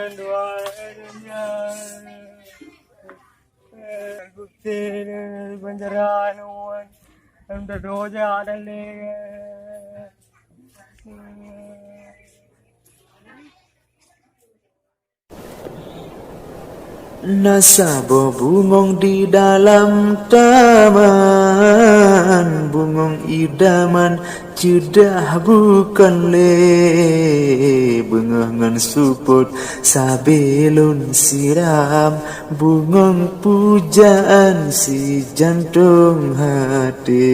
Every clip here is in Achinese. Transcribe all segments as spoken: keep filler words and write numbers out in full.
Dua dunia. Gusti, panjara nuan. Em dodo jak dalé. Na saboh bungong di dalam taman, bungong idaman ceudah bukon lé. Beungoh ngon supot sabe lôn siram, bungong pujaan si jantong haté.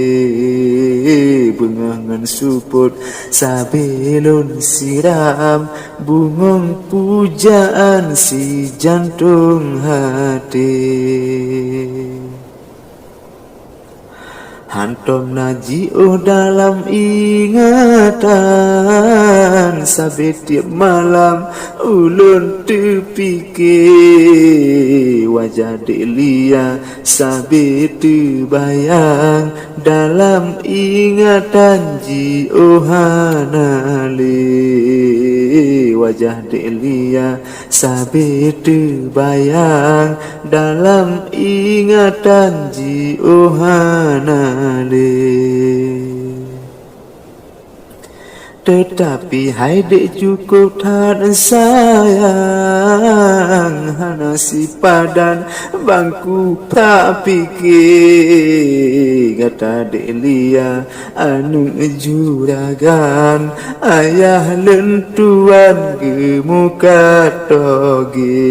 Beungoh ngon supot sabe lôn siram, bungong pujaan si jantong haté. Hantom na jiôh dalam ingatan, sabe tiep malam ulôn teupike wajah Dek Lia. Sabe teubayang dalam ingatan jiôh hana lé wajah Dek Lia. Sabe teubayang dalam ingatan jiôh hana lé. Teutapi hai Dek cukôp that sayang, hana sipadan bangku prak pike. Gata Dek Lia aneuëk juragan, ayah lôn tuan geumukat toge.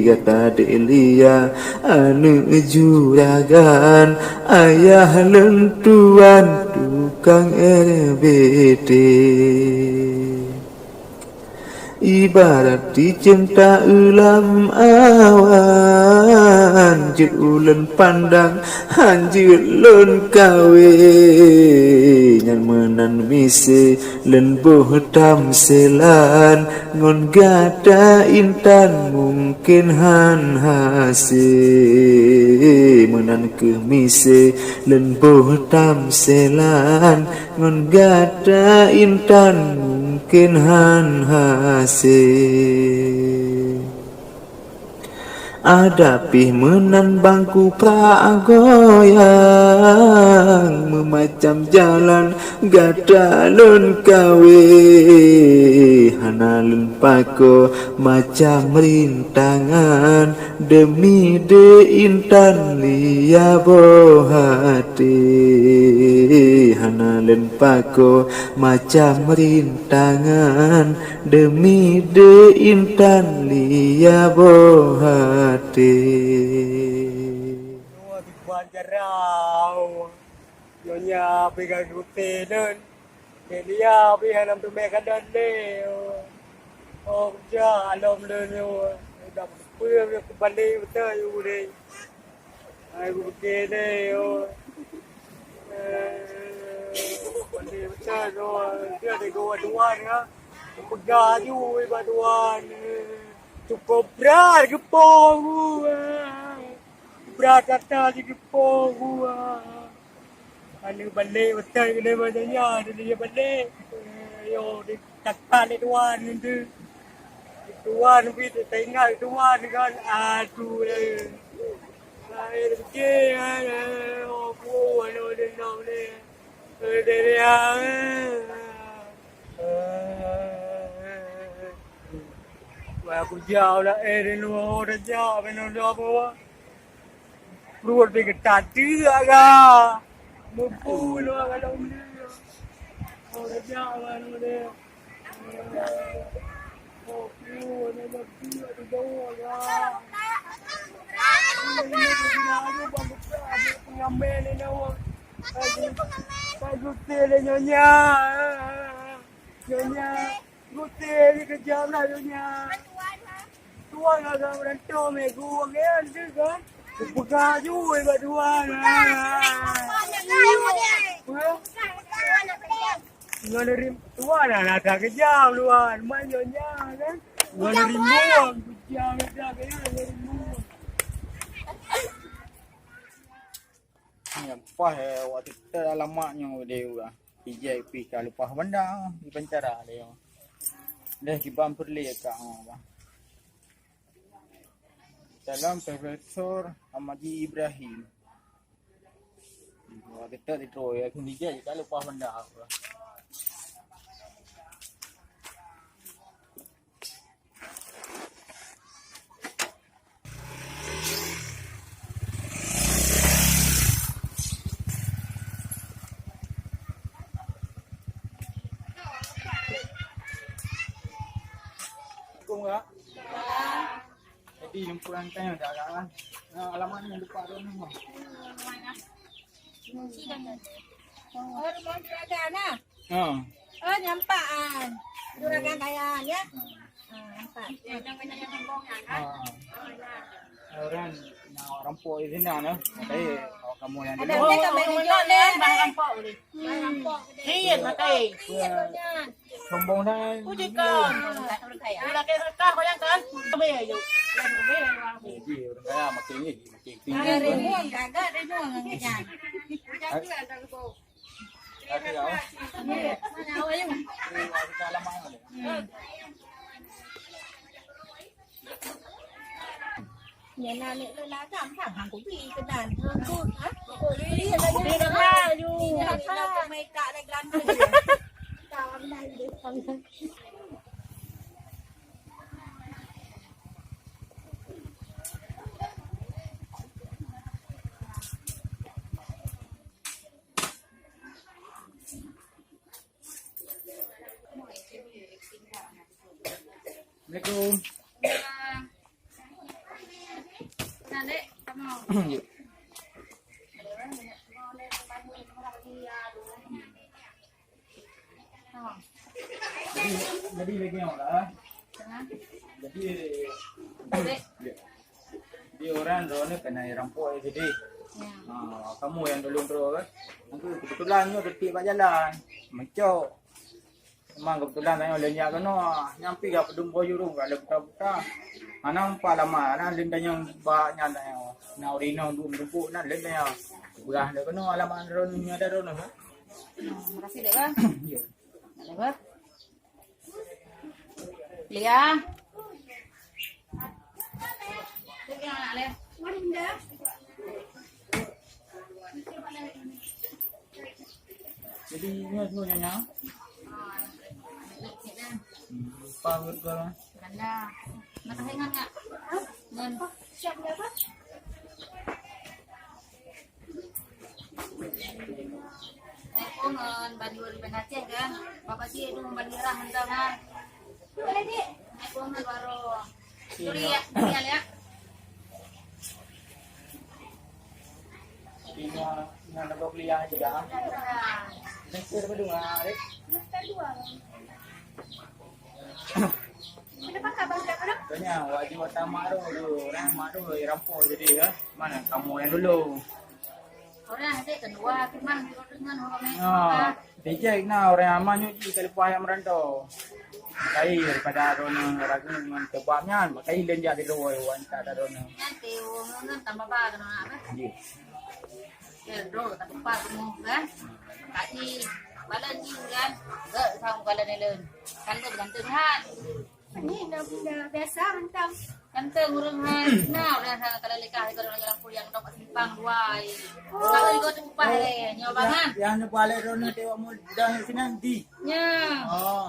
Gata Dek Lia aneuëk juragan, ayah lôn tuan tukang R B T. Ibarat ticém ta-eu lam awan, jeuet ulôn pandang, han jeuet lôn kawe. Nyan meunan miseue lôn boh tamsilan, ngon gata intan mungken han hase. Meunan kheueh miseue lôn boh tamsilan, ngon gata intan mungken han hase. Ada pih meunan bangku prak goyang, meumacam jalan gata lôn kawe. Hana lôn pakoe macam rintangan, demi Dek intan Lia boh até. Hana lôn pakoe macam rintangan, demi Dek intan Lia boh até. Nyoe kiban jarau. Nyonya peugah gute lôn. Dek Lia pih hana teumé kadang lé. Oh, jak lom lôn nyoe. Dak peue keubalek beutôi ureueng. Hai gubukene yo. Pandai betul tu. Dia ada dua tuan ya. Peugah ju bak tuan. Cukup brat geupông gua. Brat kata di geupông gua. Aneuk balek betul kena baca nya, dia balek. Yo, di Takkan lé tuan tu. Tuan pih teuingat tuan kan. Aduh, eh. Hai rezeki, eh, oh, pun, oh, dia nak ni. Eh, dia, dia, eh. Wah, aku jauh lah, eh, dia luar, dia jauh, dia luar, dia luar. Pruet pih geutat teuk aga. Meubui lôn aga lom lom. Oh, raja, wan lom. Oh, pruet lôn pih adu dawa aga. Pengamen ni nawa. Bagus, bagus teh le nyonya. Nyonya. Gute ni kejam lah nyonya. Tuan agak merantau megu kan tu kan. Peugah ju bak tuan. Ngon rim tuan lah nak kejam tuan. Mai nyonya kan. Ngon rimbun kejam dah kaya ngon rimbun. Nyan paih, eh, waktu kita dah lama nyoe deh udah. Ijai pih ka leupah banda, di penjara deh. Leh kiban peureulée ka, ha, bah. Salam Profesor Ahmadi Ibrahim. Wah, kita di Troy, aku ni je, tak lupa benda aku. Assalamualaikum, Kak. Jadi, lumpur angkai dah, Kak, kan? Nah, alamat ni lupa dah nama. Oh, rumah juragan, ah? Ha. Oh, nampak, ah. Juragan kaya, ya? Ah, nampak. Ha. Orang nak rampok di sini, nah. Tapi, kalau kamu yang ada dulu. Ada, dia kan main video, kan? Bang rampok boleh. Hmm. Iya, pakai. Iya, sombong dah. Uji kan. Udah kayak rekah, bayangkan. Lebih aja. Lebih, lebih. Jadi, orang kaya makin ni, makin tinggi. Ah, renung, kagak renung, kan? Ada ya? Mana awak, Yung? Eh, ada lama ni. Hmm. Nyan aneuk lôn ladang, kan? Hang kuji keunan. Aku, ha? Aku beli lagi. Beli dah, Yu. Beli dah, mai kak dah gelantung. Kawan dah, dia kawan. Assalamualaikum. Jadi, jadi lagi awak lah. Jadi, jadi orang tu ni kena rampok jadi. Ha, kamu yang dulu tu kan. Aku kebetulan tu detik bak jalan. Mencok. Memang kebetulan tanya leuh nyak keunoe. Nyampi gak pedum boh jurung gak leuh buka-buka. Hana empat lama, hana leuh tanyong bak nyan tanya. Na ureueng inong duek meureumpok na leuh tanya. Beurah leuh keunoe alamat droeneuh nyoe ada droeneuh, ha? Hmm, makasih dek, Bang. Ya. Ada, Bang. Lia. Jadi, nyoe semua nyonya. Hmm, apa harga? Ganda. Nak ingat enggak? Ngon. Siap berapa? Naik pohon bani ureueng Aceh kan. Bapak cik tu bani rah mantap kan. Naik pohon baru. Curi ya, curi ya. Tinggal dengan ada kuliah juga. Semester berapa dua, Rik? Semester dua. Tanya, wajib utama tu, tu, orang mak tu, rampok jadi, ya. Mana kamu yang dulu? Orang ada kedua, cuman dengan orang lain. Ha, reject na orang aman nyoe ji ka leupah ayam merantau. Makai daripada droeneuh ragu ngon sebab nyan, makai lôn jak di luwa wan tak ada droeneuh. Nanti orang tambah ba kena nak, kan? Ji. Ya, dro, tak lupa semua, kan? Kaji, balan ji, kan? Enggak, sama balan ni, Lun. Kan tu bergantung, kan? Ini dah, dah biasa hantam. Hantam ureueng hai. Nah, ureueng hai kalau lekah itu orang jalan pulang dok simpang dua. Kalau itu tu upah eh, nyoba kan? Yang ni balik rono tengok mudah sini nanti. Ya. Oh.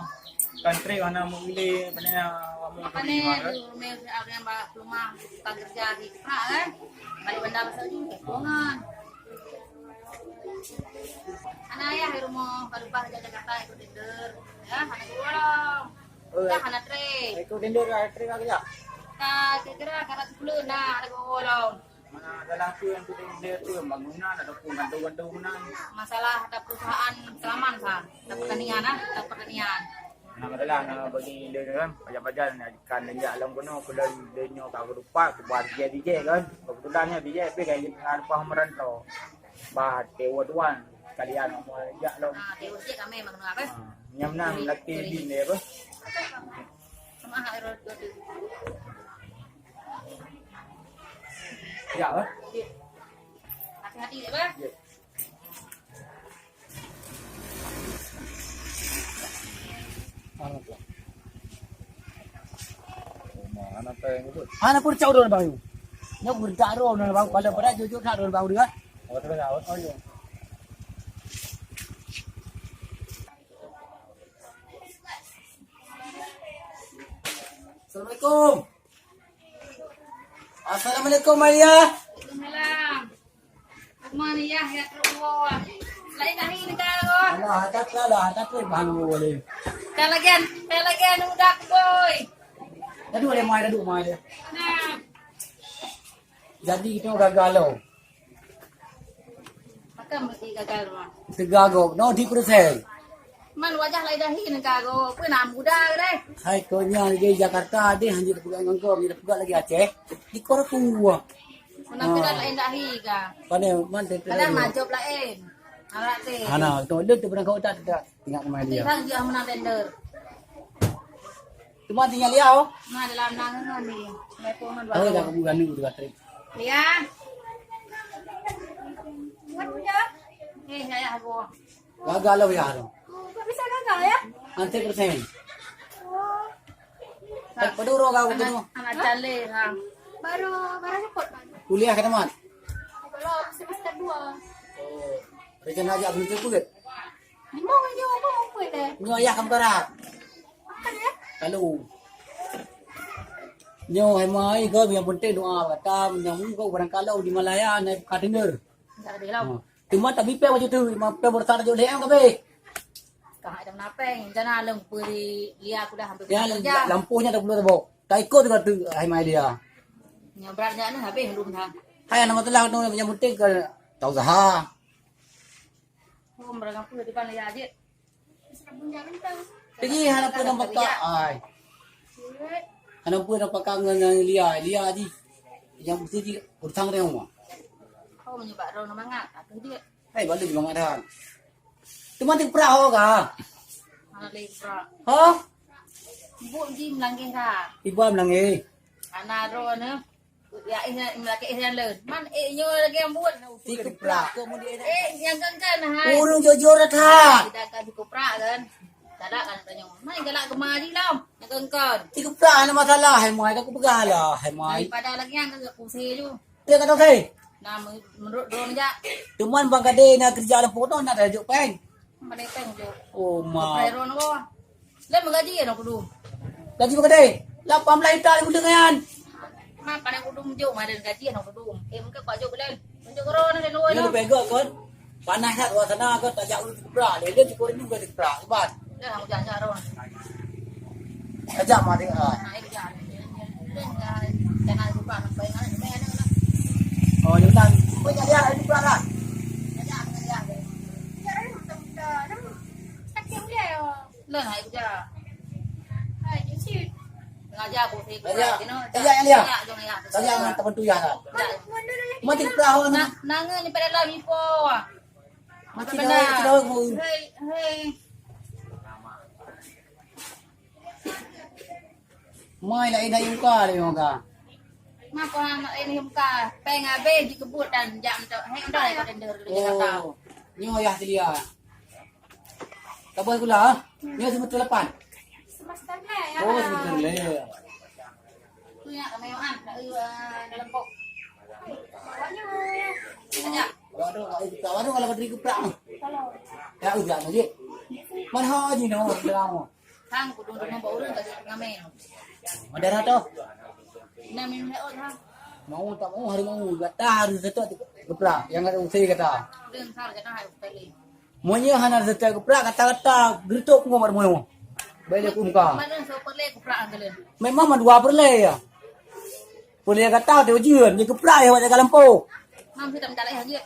Kan trip anak mau beli, mana yang mau beli. Mana tu, rumah, orang yang bak rumah, tukang kerja di Keprak, kan? Balik bandar pasal tu, bukan. Anak ayah di rumah, kalau bah kerja Jakarta ikut tender, ya, anak gua. Oh, dah anak trek. Ikut tender lah, trek lah kerja. Ka kira-kira karat sepuluh nah, anak gua. Mana dalam tu yang tu tender tu, bangunan ataupun kantor-kantor bangunan. Masalah ada perusahaan selaman, Pak. Ada pertanian, ah, ada pertanian. Nah, adalah, nah, bagi dia kan, pajan-pajan nak ikan lenjak lam kono, keudeh dia nyoe ka keudeh pat, keubah dijeh-dijeh kan. Kebetulan nyoe dijeh, tapi kan dia tengah leupah merantau. Bah, tewa tuan, sekalian mau jak lam. Ah, tewa sikit kami mengenal apa? Ah, nyam nang laki bin dia apa? Sama hak roh tu. Ya, apa? Hati-hati, apa? Ya. Hana peucok droe bang. Nyoe peudak droe bang, pada-pada jujur that droe bang. Assalamualaikum. Assalamualaikum, Maria. Waalaikumsalam. Maria, ya, terus. Lain dah ini dah. Alah, tak salah, tak boleh. Kalau gen, kalau gen udah boy. Tadi boleh mai, tadi mai dia. Nah. Jadi kita gagal loh. Makan mesti gagal mah. Teugagob, no di persen. Man wajah lain dah hin ka go. Pun nak muda deh. Hai kau nya di Jakarta deh, hanya pegang ngangkau, dia pegang lagi Aceh. Di kor kuah. Mana kita lain dah hi ka. Pane man teh. Padahal majop lain. Arak teh. Hana, tu dia tu pernah kau tak tak ingat kemai dia. Bang dia mana tender. Cuma tinggal dia oh. Nah dalam nangan ni. Lepo man. Oh dah kamu ganu tu katrik. Ya. Buat punya. Eh, ya ya gua. Gagal lah ya tu. Kok bisa gagal ya? Antek persen. Oh. Tak peduro kau tu. Anak cale ha. Baru baru nyebut kan. Kuliah ke teman? Belum semester dua. Oh. Rencana ajak belum cukup ke? Lima aja apa apa deh. Nyoe ayah kamu karak. Makan ya? Kalau nyoe hai mai kau yang penting doa kata menyambung kau barang kalau di Malaya naik ka denger. Enggak ada lah. Cuma tak bipeng macam tu, memang peng bertak tajuk leang kabeh. Kah ada menapeng, jana leng puri lia aku dah hampir. Ya, lampunya tak perlu tebok. Tak ikut juga tu hai mai dia. Yang beratnya ni habis belum dah. Hai nama telah tu yang penting ke tak usaha. Oh, barang apa di mana ya, Jit? Pergi hana pun nampak ai. Hana pun nampak kangen dengan Lia, Lia ji. Yang mesti ji utang dia rumah. Oh, menyebab roh mangat, aku dia. Hai, balik semangat dah. Teman tik perah ho ka? Mana lagi perah? Ha? Ibu ji melangkah ka. Ibu melangkah. Anak roh ni. Ya, eh, melakèe eh nyang lôn. Man, eh, nyoe lagèe nyang buet. Ti keuprak. Eh, nyang kan-kan, hai. Ureueng jujur that. Tidak kan keuprak kan. Galak kan tanya. Man, galak kema ji lom. Nyang kan-kan. Ti keuprak hana masalah, hai, muai ka kupeugah lah, hai, muai. Daripada lagi nyang ka pusing ju. Dia kata, "Oke." Nah, menurut droe jak. Cuman bang gade na kerja lam foto na tajok peng. Mana peng tu? Oh, ma. Peron ko. Lah menggaji anak kudu. Gaji berapa deh? Lapan belas juta di bulan kan? Ma pada kudu menjuk, ma ada gaji anak kudu. Eh, mungkin Pak Jok bulan. Menjuk koro nak kena. Dia lebih agak kan? Panas tak luar sana kan? Tak jauh di Kupra. Dia, dia cukup rindu ke Kupra. Sebab. Dah, aku jangan ron. Kejap mah dia. Nah, ini jangan. Jangan lupa nak bayar. Oh, dia bilang, "Kau jangan lihat, ini Kupra kan?" Jangan, jangan. Sakit dia. Lah, hai kerja. Hai, je cit. Sengaja aku sih. Kerja. Kerja yang dia. Kerja jong ya. Kerja dengan teman tu ya. Mati perahu ni. Nang ni pada dalam ipo. Mati dah, mati dah. Hei, hei. Mai lain dah yuka dia yuka. Mapa anak ini yuka? Peng habis dikebut dan jam tu. Hei, udah ya tender di Jakarta. Oh. Nyoe ya dia. Sabar pula, ha? Nyoe semester lapan. Semester lima ya. Oh, semester lima. Tu yang kami an, nak dalam kok. Awaknya ya. Waduh, kalau berdiri kuprak. Kalau. Ya udah nanti. Mana haji no, dalam. Hang kudu nunggu bak ureueng ka jeuet pengamen. Madara toh. Nah, minum laot ha. Mau tak mau harus mau gata harus tetap geuprak yang ada usai kata. Deun sar kata harus tadi. Meunyoe hana tetap geuprak kata-kata gerutuk pun buat meunyoe. Baik dia kumka. Mana so perle geuprak angkelen. Memang mah dua perle ya. Perle kata dia ujian, dia geuprak ya buat jaga lampu. Mam sudah mentalai hajat.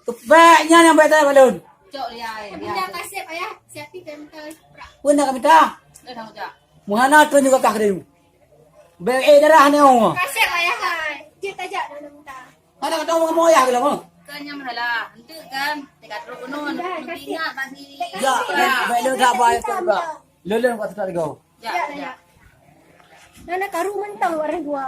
Kepek nyan nyang bèk tayang balon. Cok liai. Benda kasep ayah, siapa yang minta prak? Pun dah kami dah. Dah dah ucap. Muhana tu juga kah kering. Bèk eh darah ni oh. Kasep ayah hai. Dia tajak dah minta. Ada kata orang mau ayah ke lama? Kan nyam halah. Ente kan, dekat terus penuh. Dah, kasep. Ingat bagi. Ya, bèk lu dah bayar tu juga. Leleng kat sekat kau. Ya, ya. Nana karu mentang warna dua.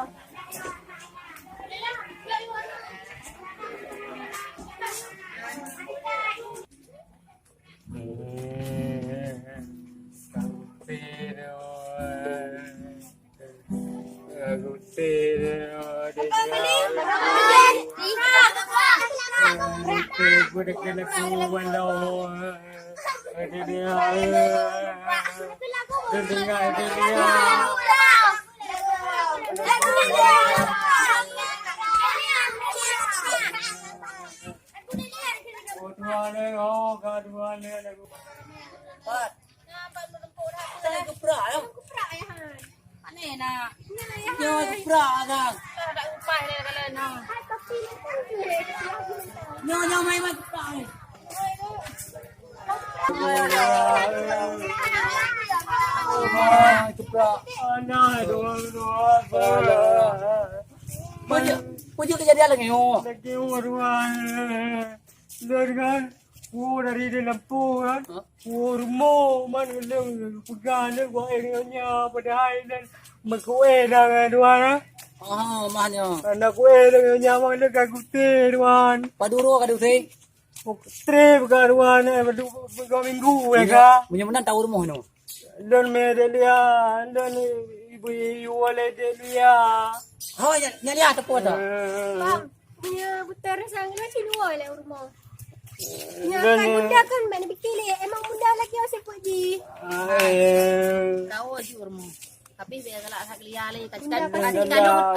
Nyoe kuprak, ya. Nyoe kuprak, ya. Nyoe, nyoe, mai, mai kuprak, eh. Nyoe kuprak. Peue jeuet, peue jeuet keujadian lagèe nyoe? Lagèe nyoe, Tuan. Lôn kan, woe dari di lampôh kan. Ha? Woe rumoh, man lôn peugah lôn kuéh ngon nyoe, padahai lôn meukuéh dah ngon Tuan, ha? Ah, mah nyoe. Hana kuéh lôn ngon nyoe, man lôn ka gusé, Tuan. Padum uroe ka gusé? Trép ka Tuan, eh, dua, dua minggu, eh, ka. Meunyoe meunan tahu rumoh nyoe. Lôn mè dek Lia, lôn ibu ibu lé dek Lia. Ho, nyan, nyan Lia teupeu dah. Eh. Bang, punya buta rasa ngeuna ci dua lé rumoh. Nya kan bunda kan mana bikin lé, emang bunda lagi asyik buat ji. Eh. Tahu ji rumoh. Tapi biar galak hak Lia lé, kan kan kan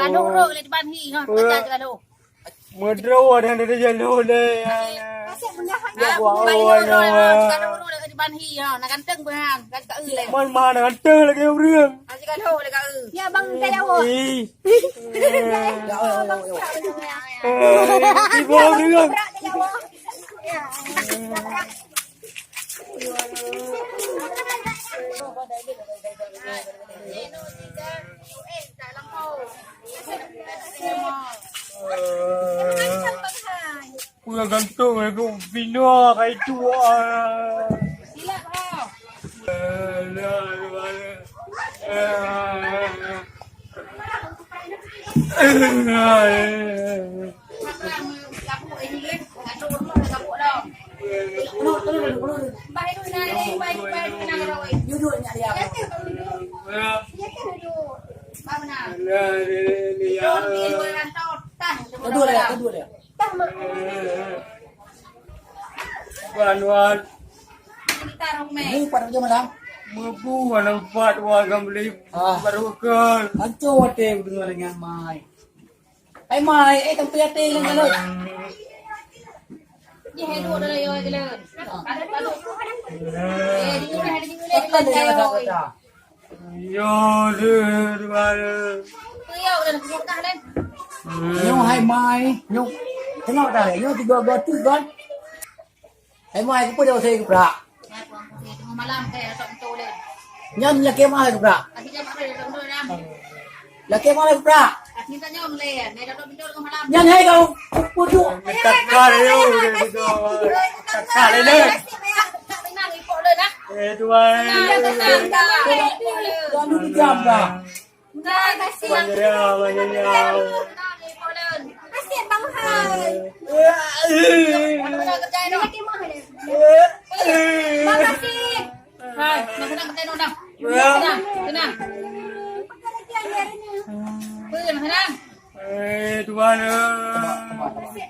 kan uruk lé di ban hi ha, baca je kalau. Meudroe dan dari jalur deh. Asyik bunda hai. Ya, buat awak, awak. Kalau urut di ban hi ha, nak ganteng pun ha, kan tak uleh. Man mana ganteng lagi urang. Asyik kalau lagi. Ya bang, kita jawab. Ih. Ya, ya, ya, ya. Eh, tiba urang. Peue gantung aku bina kai tua. Kedua dia, kedua dia. Wan, wan. Mu pada macam mana? Mebu, wan, empat, wan, gam beli. Ah. Baru ke. Hancur hati dengar dengan mai. Hai mai, eh, tempat hati dengan kalau. Dia hai dua dah yo, gila. Pakai dia kata-kata. Yo, deh, deh, deh. Nyoe hai mai, nyoe. Tengok dah, nyoe tiga gatu kan. Hai mai, apa dia saya keprak? Nyan laki mai keprak. Laki mai keprak. Nyan hai kau, kudu. Takar yo, udah gitu. Takar ini. Eh, tuan. Lalu kejam dah. Banyak, banyak. Asyik bang hai. Bang asyik. Hai, nak kena kena dah. Tenang, tenang. Peue meunan? Eh, Tuhan, eh.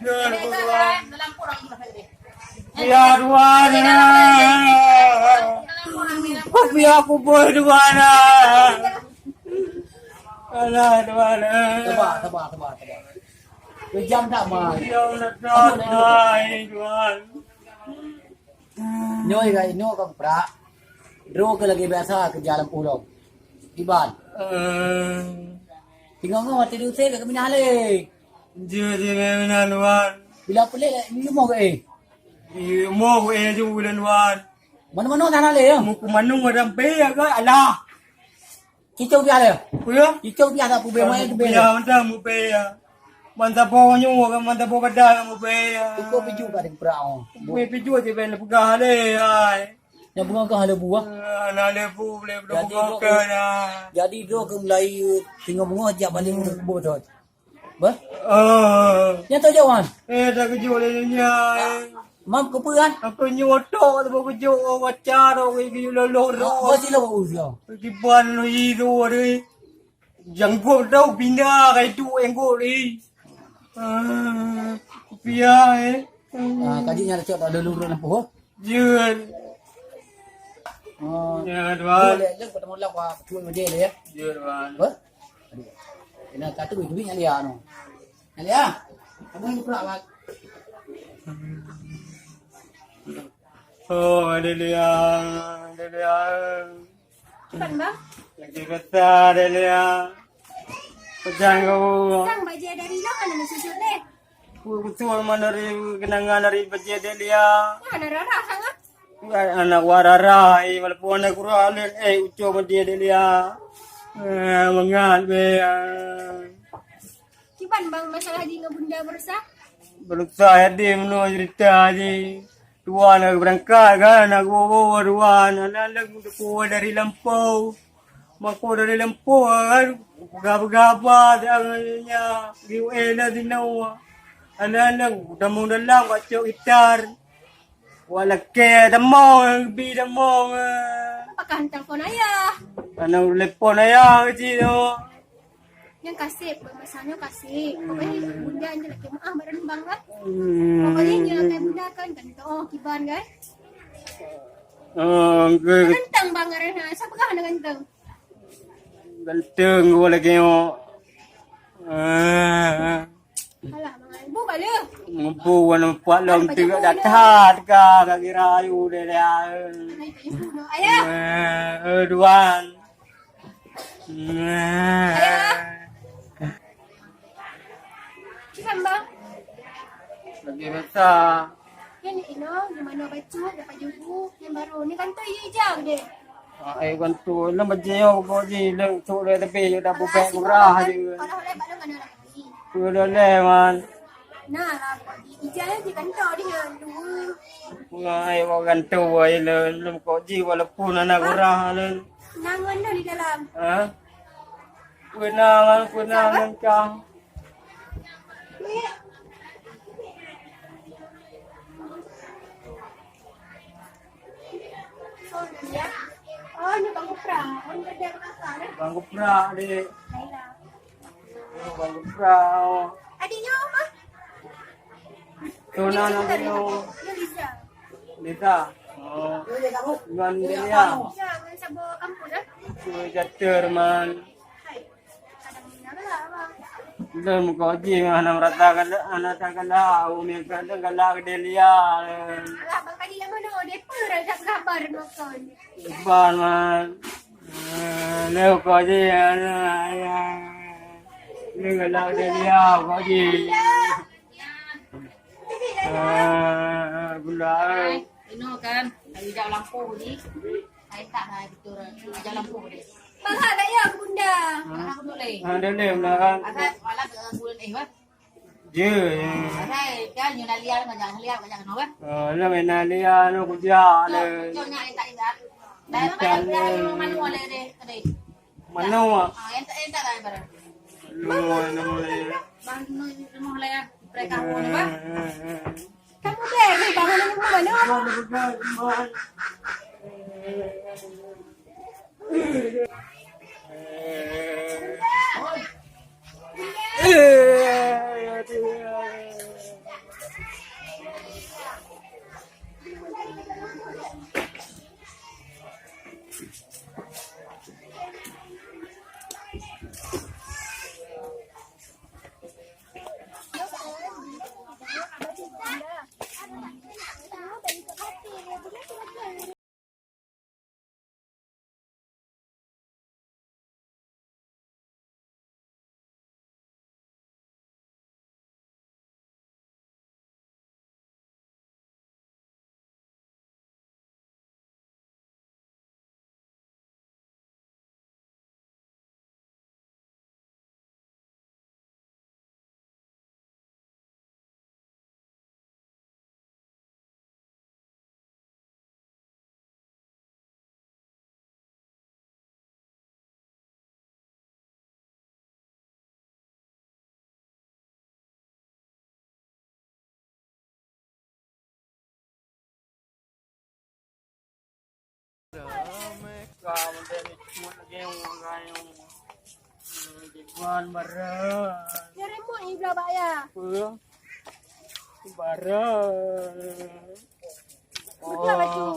Biar aku, Tuhan. Ya, Tuhan, eh. Biar aku boh, Tuhan, eh. Alah, Tuhan, eh. Sabar, sabar, sabar, sabar. Kejam tak, Mai? Ya Allah, Tuhan, Tuhan. Nyoe ka, nyoe ka prak. Droe ka lagèe biasa keurija lam pulo. Iban. Eh. Singoh-ngoh watèe diusé ka keuminah lé. Jeuet, jeuet, keuminah, Wan. Bila peulét lé, rumoh geuéh? Rumoh geuéh ju buleuen, Wan. Manoe-manoe na lé, ya? Muku manong ada bèe agak, alah. Cicok piah lé. Peue? Cicok piah tak peubèe, mai peubèe. Piah mantong peubèe, ya. Mantong po nyoe, mantong po kada peubèe, ya. Iko piju ka diprak, oh. Peue piju je ben peugah lé, hai. Nyang bunga ka hana buah. Eh, hana lé bu, boleh jadi, buka dah. Jadi droe keu mulai singoh beungoh jak balik keu bot. Bah? Eh. Nyang tau jawan? Eh, tak kejut lé nyoe. Mam keu peue kan? Aku nyoe otok tu kejut, oh, baca tu, kejut loloh tu. Apa sih lo, oh, sih lo? Kiban lo i tu, aduh. Janggut tau pindah kai tu, janggut ni. Ah, kupiah, eh. Ah, kaji nyang cok tak ada lurus lampu, ho? Jeuet. Oh. Ya, Tuan. Boleh je, ketemu lah, Pak. Cuba aja ya. Jeuet, Tuan. Apa? Ini satu duit nyang dia, no. Nyang dia. Kamu yang pula, Pak. Oh, Delia, Delia. Kiban, Bang? Lagi besar, Delia. Pegang kau. Sang bajai dari lah, mana nak susut deh? Betul mana dari kenangan dari bajai, Delia. Mana rara sangat? Anak warara, eh, walaupun anak kurang, eh, ucok bajai, Delia. Eh, mangat, be, ah. Kiban, Bang, masalah jih ngon bunda beureusa? Beureusa jadi meunoe cerita jih. Tuan ka beurangkat kan, aneuk boh-boh tuan. Aneuk-aneuk teupeue dari lampôh. Mako dari lampôh kan, peugah-peugah haba tanyoe nyan. Riweueh na sinoe. Aneuk-aneuk tamong dalam ka cok gitar. Wak lakée tamong, bi tamong, eh. Apakah telepon ayah? Aneuk telepon ayah keuci tu. Nyang kaseb, masa nyoe kaseb. Pokoknya bunda nyoe lakée meu'ah bak Bang lah. Hmm. Pokoknya nyoe lakée bunda kan, kan oh kiban kan. Oh, ke- Ganteng Bang ngaran ha. Siapa kah aneuk ganteng? Ganteng gua lagi nyoe. Ah. Alah, Bang. Bu bala. Ngebu wan empat lom tiga datat ka, ka kira ayu deh dia. Ayah. Eh, eh, Duan. Ayah. Kiban, Bang? Lagi biasa. Nyan inoe, di mana bacut, dapat jubu, yang baru. Ni kantoi ye ijak deh. Ah, eh, kantoi. Lom bajai yo, kok ji, lom cok deh, tapi yo dah bubek murah je. Kalau oleh, kalau oleh, kalau oleh, kalau oleh, man. Nah, lah, ijak je kantoi dia, dua. Ngai, kok kantoi, lom, lom kok ji, walaupun anak murah, lom. Nangon dah di dalam. Ha? Peunang, peunang, Kang. Oh, ni Bang Kupra. Oh, ni kerja ke pasar, eh? Bang Kupra, dek. Baiklah. Oh, Bang Kupra, oh. Adiknya apa? Tuna nanti, oh. Dia Liza. Liza? Oh. Ngon dia. Ya, ngon saboh kampus, eh? Sui jater, man. Hai. Lom kok ji hana meurata galak, hana ta galak, umi kadang galak Delia. Alah, Bang Kadi lam mana? Depa dah sabar makan. Sabar, man. Eh, lom kok ji hana, ya. Ni galak Delia kok ji. Ah, gula. Hai, inoe kan, ijak lampu ni. Hai, tak, hai, betul. Ijak lampu ni. Bang, hai, bayar bunda. Anak tu leh. Ah, dah leh, bunda kan. Asai malam, eh, bulan, eh, wah. Je, ya. Asai, kan, nyoe dah liar, ngajak liar, ngajak kena, wah. Ah, lah, main dah liar, nak kerja, lah. Cok, cok, nyak, tak ingat. Dah, dah, dah, dah, mana, mana, deh, deh. Manoe, Mak? Ah, entak, entak lah, barang. Manoe, manoe. Bang, manoe, manoe lah, ya. Mereka pun, apa? Eh, eh, eh. Kamu deh, ni, Bang, manoe, manoe. Manoe, manoe, manoe. Eh, aduh. Nyari mut ié blah bak ya. Apa? Barang. Betul lah tu.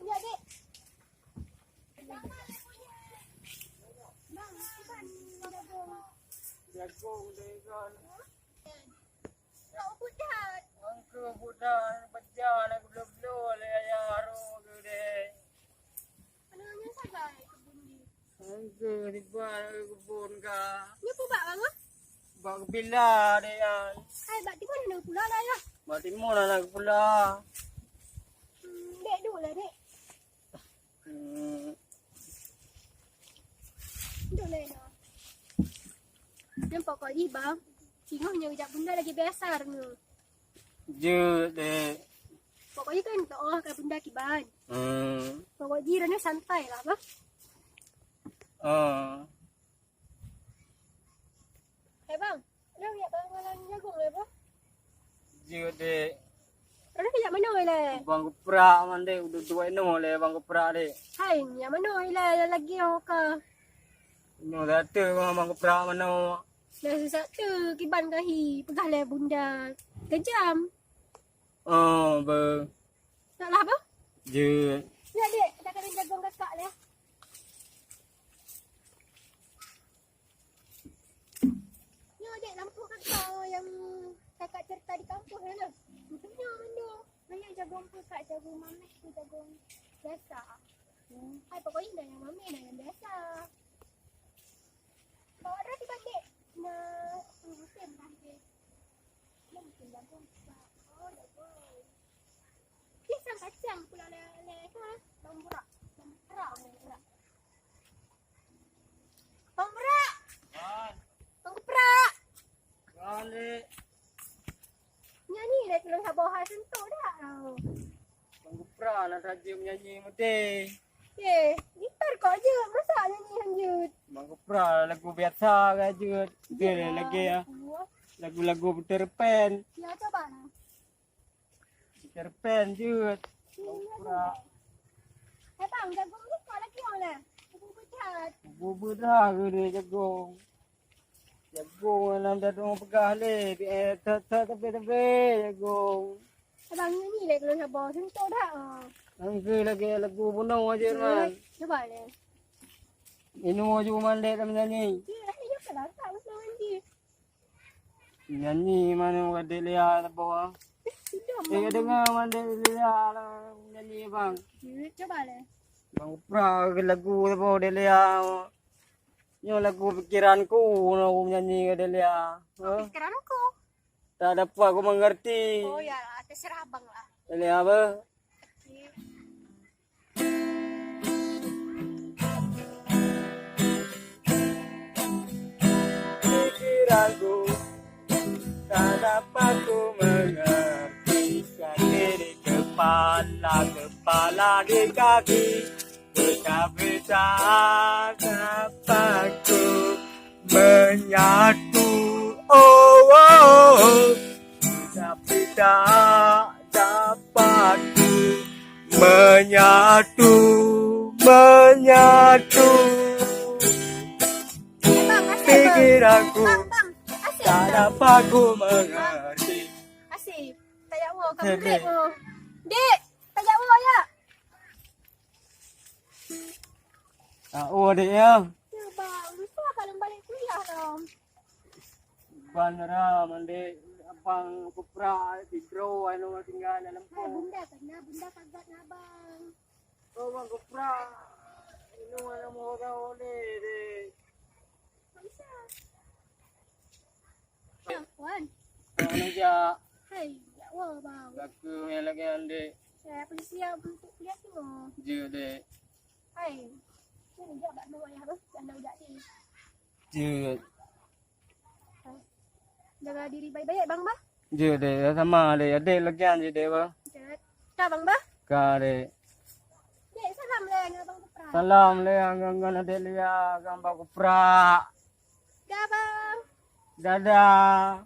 Ya, Dek. Jagong deh kan. Kau budak. Angka budak, bejana, gelo-gelo lé ayah aro geude. Mana nyan sagai kebun di? Angka di bawah kebun ka. Nyoe peubak bang ah? Bak bila deh yan. Hai, bak timun na pula lah ya. Bak timun na pula. Hmm, dek dulu lah, Dek. Hmm. Dulu lah. Dan pokok jih bang, singoh nyoe jak bunda lagi biasa rengoh. Jeuet deh. Pokok jih kan doa ka bunda kiban. Hmm. Pokok jih rengoh santai lah bang. Ah. Hai bang, ada yak bang malam jagung ya bang? Jeuet deh. Ada kejak mana le? Bang Guprak mandeh udah dua inoe le Bang Guprak deh. Hai, yang mana le lagi yang ka? Inoe satu Bang Guprak mana? Dah satu kiban kahi peugah le bunda kejam. Oh, be. Nak lah apa? Jeuet. Ya dek, kita kena jagung kakak le. Nyoe dek lampu kakak yang kakak cerita di kampus sana. Nyoe, nyoe. Nyoe jagung kakak, jagung mamet tu jagung biasa. Hmm. Hai, pokoknya dah yang mamet, dah yang biasa. Bawa dah tiba dek. Nah, musim dah dek. Musim jagung kakak. Oh, jagung. Pisang kacang pula le, le, ha? Bang Burak. Bang Burak, Bang Burak. Bang Burak. Wan. Bang Burak. Wan, Dek. Nyanyi le tulung saboh hai sentuh dah. Bang Burak nak tajak nyanyi mute. Eh, gitar kok je, masa nyanyi hanjut? Bang Burak lagu biasa ke je. Dia lagi ya. Lagu-lagu Peter Pan. Ya, coba lah. Cerpen jeuet. Iya, iya. Eh, bang, jagung ni kau lagi orang lah. Ibu pecat. Ibu bedah ke ni jagung. Jagung dalam dadong peugah le, eh, tak, tak, tapi, tapi, jagung. Abang ni le kalau sabar, sentuh dah. Ah. Angka lagi lagu bunoe aja, iya, man. Coba le. Inoe aja mandek dalam nyanyi. Iya, iya, kenapa? Betul, Anji. Nyanyi mana Dek Lia saboh ah. Eh, ka deungoe man Dek Lia lah nyanyi bang. Coba le. Bang Upra ke lagu saboh Dek Lia. Nyoe lagu pikiranku, nyoe nyanyi ke Dek Lia. Hah? Pikiranku. Tak dapat ku mengerti. Oh ya lah, terserah abang lah. Dek Lia apa? Oke. Pikiranku tak dapat ku mengerti, sakit di kepala, kepala di kaki, pecah-pecah dapat ku menyatu. Oh, oh, oh. Tapi tak dapat ku menyatu, menyatu. Eh, bang, asyik, bang. Pikiranku, bang, bang, asyik, tak, bang, dapat ku mengerti. Asyik, tak jak wo, kamu. Dek, Dek. Dek, tak jak wo ya. Ah, oh, Dek ya. Ya, bang, lupa kalau balik kuliah lah. Ban ra mandek abang kupra sidroe anu tinggai lam lempung. Hai, bunda kena, bunda kagat na abang. Oh, bang kupra. Inu anu moga oleh deh. Bisa. Wan. Anu ja. Hai, ya Allah, bang. Aku yang lagi andek. Saya pun siap untuk kuliah semua. Je dek. Hai. Saya juga bak dua ya, bang. Anda udah ni. Je. Jaga diri baik-baik, bang, bah. Je dek, sama dek, adek lagi je dek, bah. Ka, bang, bah. Ka dek. Dek, salam lé ngon abang Kupra. Salam lé ngon, ngon adek Lia, ngon abang Kupra. Dah, bang. Dadah.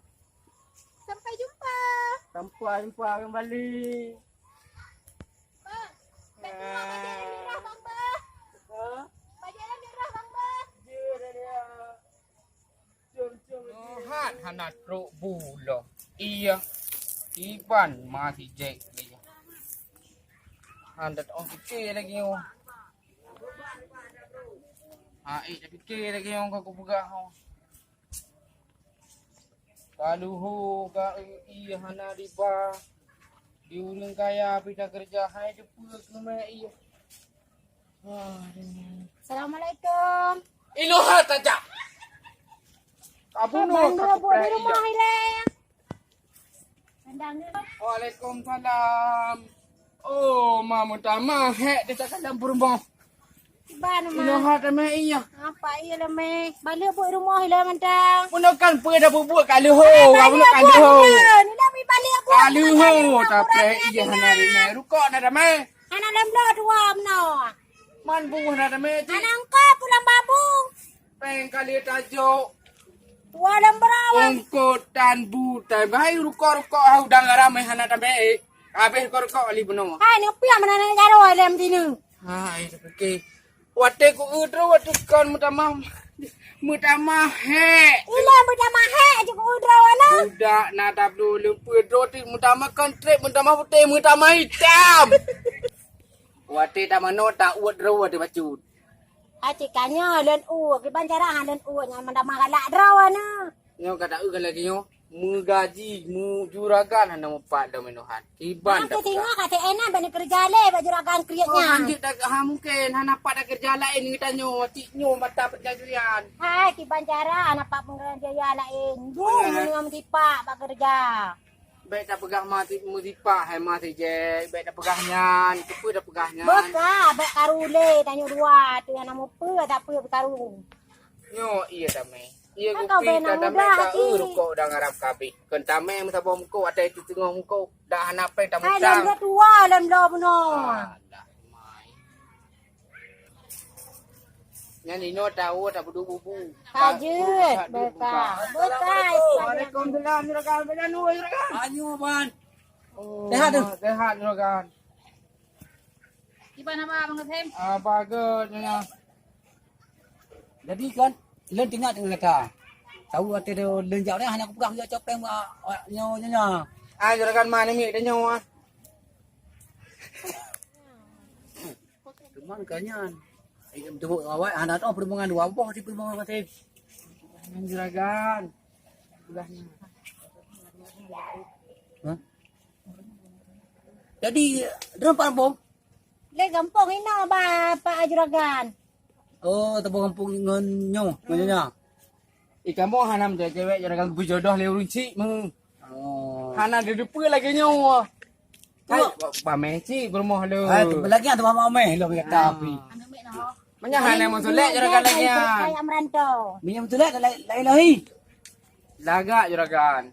Sampai jumpa. Sampai jumpa kembali. Bang, baju baju nyerah, bang, bah. Ha? Baju nyerah, bang, bah. Je dek. Trok bulo. Iya. Iban masih jek dia. Handat ong kecil lagi oh. Ha, eh, dah fikir lagi nyang ka kupeugah, ho. Ka luho, ka, eh, iya hana diba. Di ureueng kaya pih takeureuja, hai teupeue keu mè iya. Wah, Assalamualaikum. Inoe ha tajak. Ka bunoe ka kupreh iya. Waalaikumsalam. Oh, ma meutamah hék di dalam peurumoh. Ban ma. Inoe ha tamè iya. Apa iya lamè? Balik buet rumoh ila mantang. Bunoe kan peue dah bubuet ka leuho, ka bunoe ka leuho. Ila mi balik buet. Ka leuho, tapi iya hana rimè. Rukok na tamè. Hana lem lo dua meunoe. Man buah na tamè cik. Hana engkau pulang babu. Pèng kali tajok. Dua lem berawang. Ungkot tan bu tan. Hai rukok-rukok hau dang ramai hana tamè eh. Habis rukok-rukok ali bunoe. Hai ni piang mana nak jaroe lem sini. Hai okey. Watèe ku eu droe watèe kon meutamah meutamah hék. Ila meutamah hék aja ku eu droe na. Budak na tablo lumpur droe ti meutamah kon trek meutamah putih meutamah hitam. Watèe tamanoe ta uet droe watèe bacut. Aci kanyo lôn uet kiban cara ha lôn uet nyang meutamah galak droe na. Nyoe ka ta eu lagèe nyoe. Meugaji, mu juragan hana mupat lom inoe han. Kiban dah peugah. Tengok ka T N A bak neukeureuja lé bak juragan kriet nyan. Lanjut dah ha mungkin hana pat dah keureuja laén geutanyoe cik nyoe mata peujajuyan. Hai kiban cara hana pat peukeureuja laén. Bung meunyoe meusipak bak keureuja. Bèk tapeugah ma si meusipak hai ma si jai bèk tapeugah nyan. Keupeue tapeugah nyan? Beuka bèk karu lé tanyoe dua tu hana mupeue tapi karu. Nyoe iya damai. Iya kupi ka damai ka eu rukok dang harab kabeh. Kon tamè meusaboh meuko atai teuteungoh meuko dak hana pèng tamutang. Hai lom dua lom dua bunoe. Alah mai. Nyan inoe tawoe tapeuduek bubu. Hajat beuka. Beuka. Waalaikumsalam juragan. Beda nu juragan. Anyu ban. Oh, sehat tu. Sehat juragan. Kiban haba Abang Kasem? Ah, bagus nyonya. Jadi kan lôn teuingat dengan kata. Tahu watèe lôn jak dah hana kupeugah ya copeng nyoe nyonya. Ah, juragan mana mik dah nyoe ah. Cuman kan nyan. Ai teubuet awai hana teuh peureumbongan dua boh di peureumbongan Kasem. Juragan. Hah? Jadi, droe pat gampông? Lé gampông inoe ba Pak Juragan. Oh, teupeu gampông ngon nyoe, ngon nyoe. Ih, kamoe hana meucewek juragan beujodoh lé ureueng chik meuh. Oh. Hana deudeupeue lagèe nyoe. Hai, ba-, bameh chik peurumoh lôn. Hai, lagèe nyan teuma bameh lôn kata api. Meunyo hana meusulek juragan lagèe nyan. Meunyo meusulek lain-lain. Lagak juragan.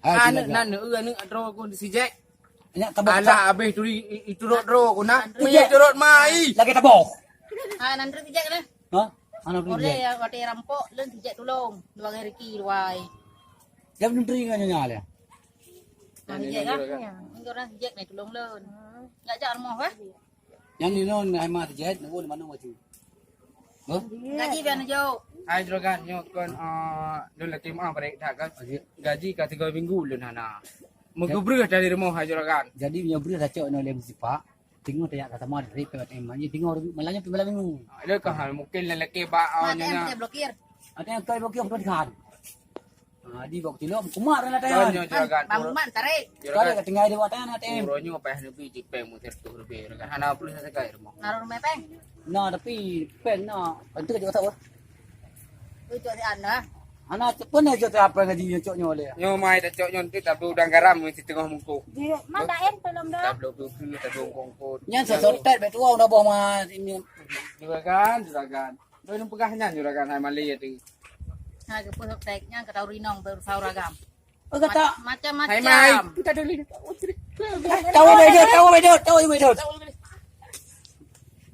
Hai, aneuk nan neu aneuk droe ku sijek. Nyak tabok. Alah, abéh turi i-, i-, turot droe ku na. Meunyo turot mai. Lagèe tabok. Ha, nan turot sijek na. Ha? Ana turot sijek. Oleh ya, watèe rampok, lôn sijek tulông. Dua hari riki luai. Jam menteri ngan nyonya le. Nah, sijek kan? Ini orang sijek ni tulông lôn. Nyak jak rumoh eh. Nyan inoe hai ma sijek, nunggu di mana maju. Hah? Gaji pian jok. Hai juragan, nyoe kon, ah, lôn lakèe meu'ah barèk that kan. Gaji ka tiga minggu lôn hana. Meugeubreuk dari rumoh hai juragan. Jadi nyoe breuh tacok nyoe lé meusipak. Teungoh tajak ka sama dari P T M. Jadi teungoh malam nyoe malam minggu. Ah, lé ka hal mungkin lelaki bak, ah, nyonya. Ada yang kau blokir. Ada yang kau blokir. Ah, di waktu lo kumat lah tayan. Nyoe juragan. Bang Man tarik. Tarik tinggal di waktu A T M. Uroe nyoe payah neubri jipeng meuteuratuh leubeh juragan. Hana pulih sagai rumoh. Naruh rumah peng. Nah, tapi peng nah. Bantu kat jawatan. Ucok si Ana. Ana pun dah jawatan apa ngaji nyocok nyoe leh. Nyoe mai dah cok nyoe nanti tablo udang garam mesti tengah mungkuh. Di mana em tolong dah. Tablo buku, tablo kongkot. Nyan sesotet betul udah boh mah ini. Juragan, juragan. Doi lôn peugah nyan juragan hai malèe tu. Ha, geupeuhok tek nyan ka tau rinong beurusah uragam. Oh, kata. Macam-macam. Hai mai. Kita dulu. Tahu bedo, tahu bedo, tahu bedo.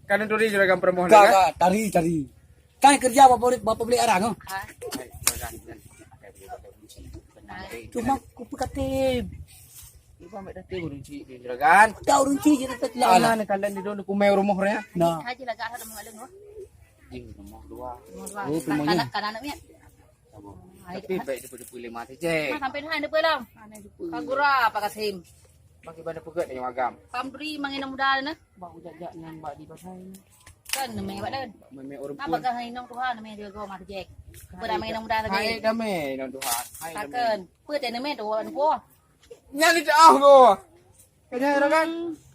Kan turi juragan perumoh ka, kan? Ka, tari, tari. Kan kerja bapak beli, bapak beli arang, oh. Ha. Cuma kupu katim. Ibu ambek tadi ureueng cik juragan. Dah ureueng cik je tak lah. Ana ni kalian di dulu kumai rumoh ya. Nah. Haji lagak ada mengalir noh. Di rumoh dua. Rumoh dua. Oh, semuanya. Kanak-kanak anak ni. Tapi baik depan-depan lima saja. Nah, sampai dah depan lah. Mana depan? Kagura Pak Kasim. Bagi pada pegat dengan agam. Pamdri mangi aneuk muda na. Bak ujak-jak nyan bak di pasai. Kan namanya bak dan. Memang orang. Apa kah inong Tuhan namanya dia go mah jek. Pada mangi aneuk muda tadi. Hai damai inong Tuhan. Hai damai. Takkan. Apa teh namanya tu orang tua? Nyan itu ah go. Kena kan?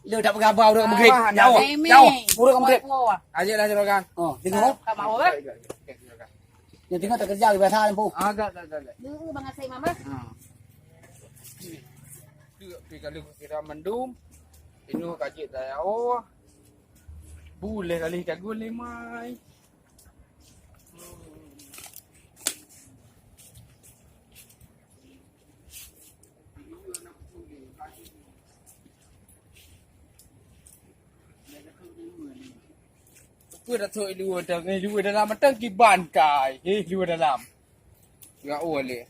Lu tak bergabar orang Maghrib. Jauh. Jauh. Orang Maghrib. Aja lah juragan. Oh, dengar. Tak mau apa? Ya, tengok tak kerja biasa lampu. Agak, agak, agak. Dulu bang asai mama. Ha. Tu pi kali kira mendung. Inu kajik daya. Oh. Boleh kali kagul lemai. Apa dah sok luar dalam, eh, luar dalam matang kiban kai. Eh, luar dalam. Ya Allah.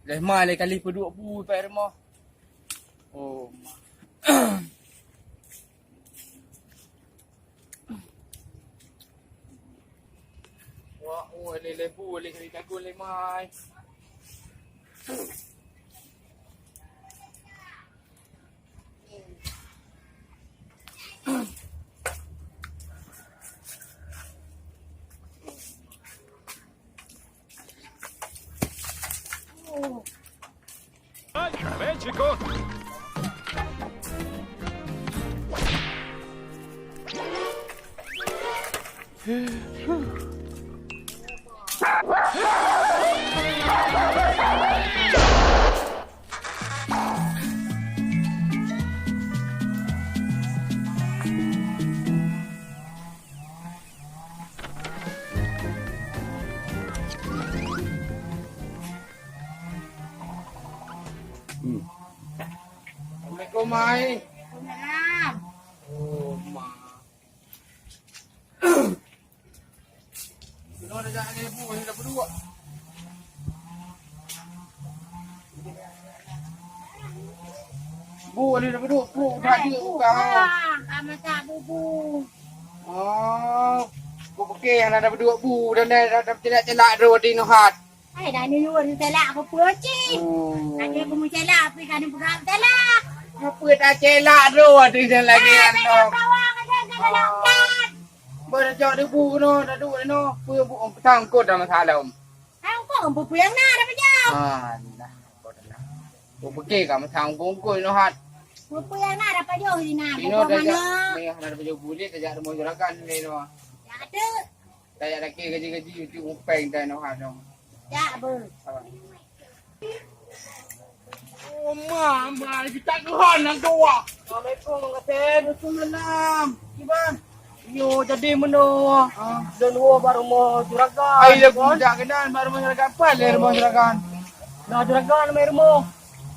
Leh mai leh kali peuduek bu pai rumoh. Oh. Wah, oh, leh leh bu leh kali jago leh mai. Hmm. Assalamualaikum, Mai. Waalaikumsalam. Oh, Ma. Kena ada jangan ibu, ini dah berdua. Bu, ini dah berdua, bu, dah dia buka. Ka masak bubu. Oh, bu pakai yang ada berdua bu dan dah, dah, dah celak-celak tu di nuhat. Hai, dah ni yuan celak aku peuci. Oh. Ada aku meucelak, tapi kan pegang celak. Apa tak celak tu, ada yang lagi. Ah, anu. Celak bawang ada, celak kat. Berjak di bu no, dah duduk no. Pui bu, oh, petang kau dah masalah. Hai, kau, bu pui yang na, dah pejam. Ah, nah, kau dah. Kau pakai kamu sangkong kau no hat. Bu pui yang na, dah pejam di na. Ino dah jak, mana? Dah pejam bulit, dah jak rumah juragan ni no. Ya, ada. Tajak lakée gaji-gaji, untuk upeng dan noh anong. Jak beuh. Oh, ma, ma, kita keuhan nang dua. Assalamualaikum, Kang Kasim. Waalaikumsalam. Kiban? Yo, jadi meunoe. Ah. Lôn woe bak rumoh juragan. Ai, lôn bujak keunan bak rumoh juragan. Apa lé rumoh juragan? Nah, juragan mai rumoh.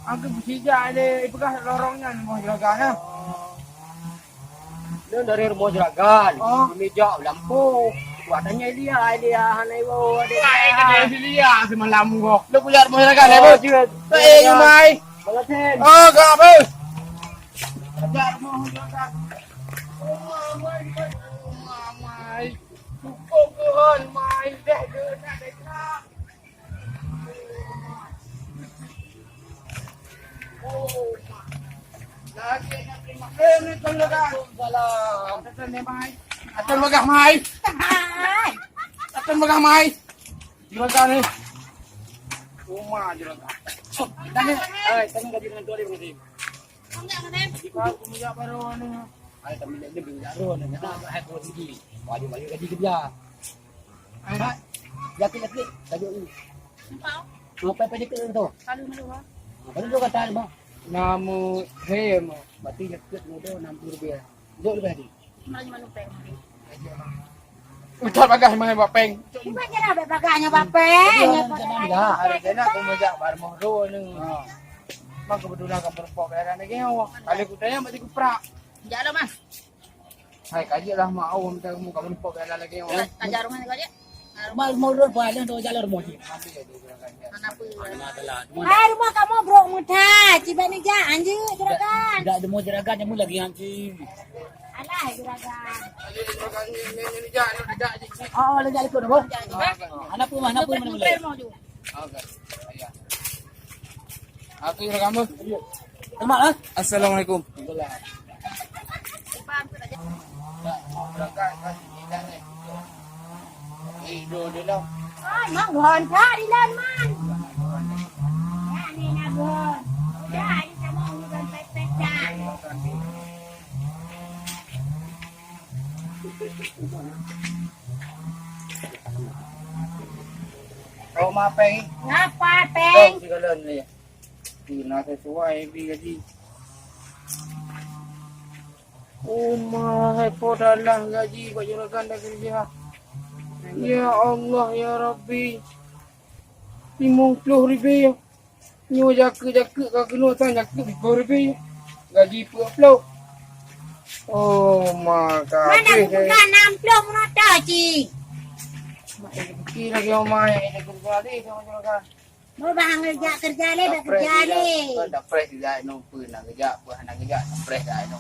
Aku beusijak lé, ipeugah lorong nyan rumoh juragan, ah. Nyan dari rumoh juragan. Oh. Di meja lampu. Buat tanya Elia, Elia hana iwoe deh. Wah, eh, kata Elia semalam kok. Lu kujak rumoh juragan, eh, Bos? Juragan. Eh, Mai. Bang Asen. Oh, kak, Bos. Kujak rumoh juragan. Oh, Mai, Mai. Oh, Mai. Cukup keuhon, Mai. Deh, deh, nak deh, nak. Aton bagah mai. Aton bagah mai. Juragan ni. Uma juragan. Tanya, eh, tanya gaji dengan tuan dia. Enggak, enggak. Di bawah aku minyak baru ni. Ai, tapi dia minyak baru ni. Kenapa hai kau tinggi? Baju-baju gaji kerja. Hai. Yakin, yakin. Tajuk ni. Nampak? Apa, apa dia kena tu? Kalau malu, ha? Apa dia kata, Bang? Nama Hem. Berarti dia kena tu enam puluh rupiah. Dok lebih tadi. Malu, malu, peng. Udah bagah mah buat peng. Cuba je lah bagahnya buat peng. Ada je nak tu mejak baru moh tu ni. Ha. Mak kebetulan kamu rempok daerah ni kau. Kalau aku tanya mesti kuprak. Jak lah, Mas. Hai, kaji lah mak awak minta kamu kamu rempok daerah lagi. Tajak rumah ni kaji. Mak mau dulu buat lah tu jalan rumah dia. Kenapa? Hai, rumah kamu brok muta, cibai ni jak anjing juragan. Tidak ada mau juragan yang lagi anjing. Alah, juragan. Oh, lejak ikut apa? Anak pun, anak pun mana boleh? Aku juragan apa? Selamat, ah. Assalamualaikum. Hai, mang gon that dilan, man. Ya, ni na gon. Udah, ni sama ni gon pet-pet dah. Oh, ma peng. Ngapa, peng? Dong, sigohlom ni. Ina sesuai bi gaji. Oh, ma, hai po dalam gaji bak juragan dah kerja. Ya Allah, ya Rabbi. Limong ploh ribèe. Nyoe jakeuet-jakeuet ka keunoe sang jakeuet siploh ribèe. Gaji peuet ploh. Oh, ma ka. Mana habéh, kupeugah nam ploh meunoe ta, Cik? Mak, eh, pikir lagi, oh, ma, yang ini kerja deh, sama juragan. Mau bah ngeujak kerja lé, bah kerja lé. Kan dah fresh juga, no, pun nak kerja, pun nak kerja, dah fresh dah, no.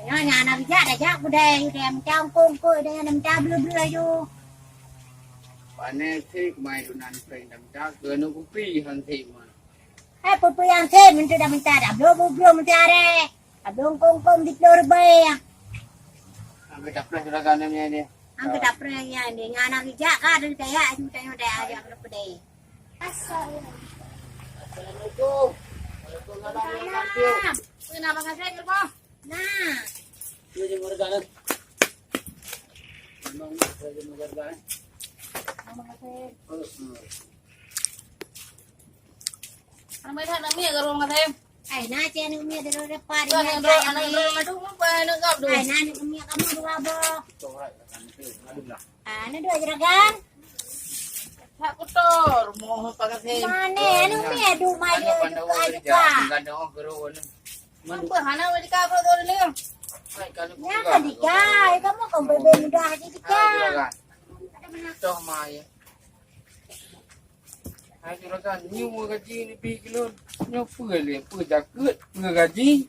Nyoe nyang hana geujak, dah jak kudai, dah meucang kongkoi, dah nyang meucang bleu-bleu ju. Pane sik mai dunan peng dam ta keuneuk kupi han sik mai. Eh, peue-peue nyang sik, meuntui dam ta, dah bloe-bloe meuntui aré. Dah bloe kongkong di bloe reubée. Angkat daprah juragan ni, ni. Angkat daprah ni, ni. Nyan nak geujak ka, ada daya, ada daya, ada daya, ada daya. Assalamualaikum. Waalaikumsalam. Kenapa kasih ke rumah? Nah. Dia je warga kan? Memang dia je warga kan? Nama kasih? Oh, hmm. Anak melihat nak miak ke rumah kasih? Ai, na cek aneuk miet dari depan. Aneuk droe, aneuk droe ngadu, apa aneuk gap tu? Ai, na aneuk miet kamu dua boh. Ah, na dua juragan. Hak kotor, mohon pakasih. Mana aneuk miet dua maju juga juga. Apa hana wajib kau tu ni? Ya, kan tiga, kamu kan bebe muda aja tiga. Toh mai. Hai juragan, nyoe gaji ni bih keu lôn. Nyoe peue lé, peue jakeuet, peue gaji?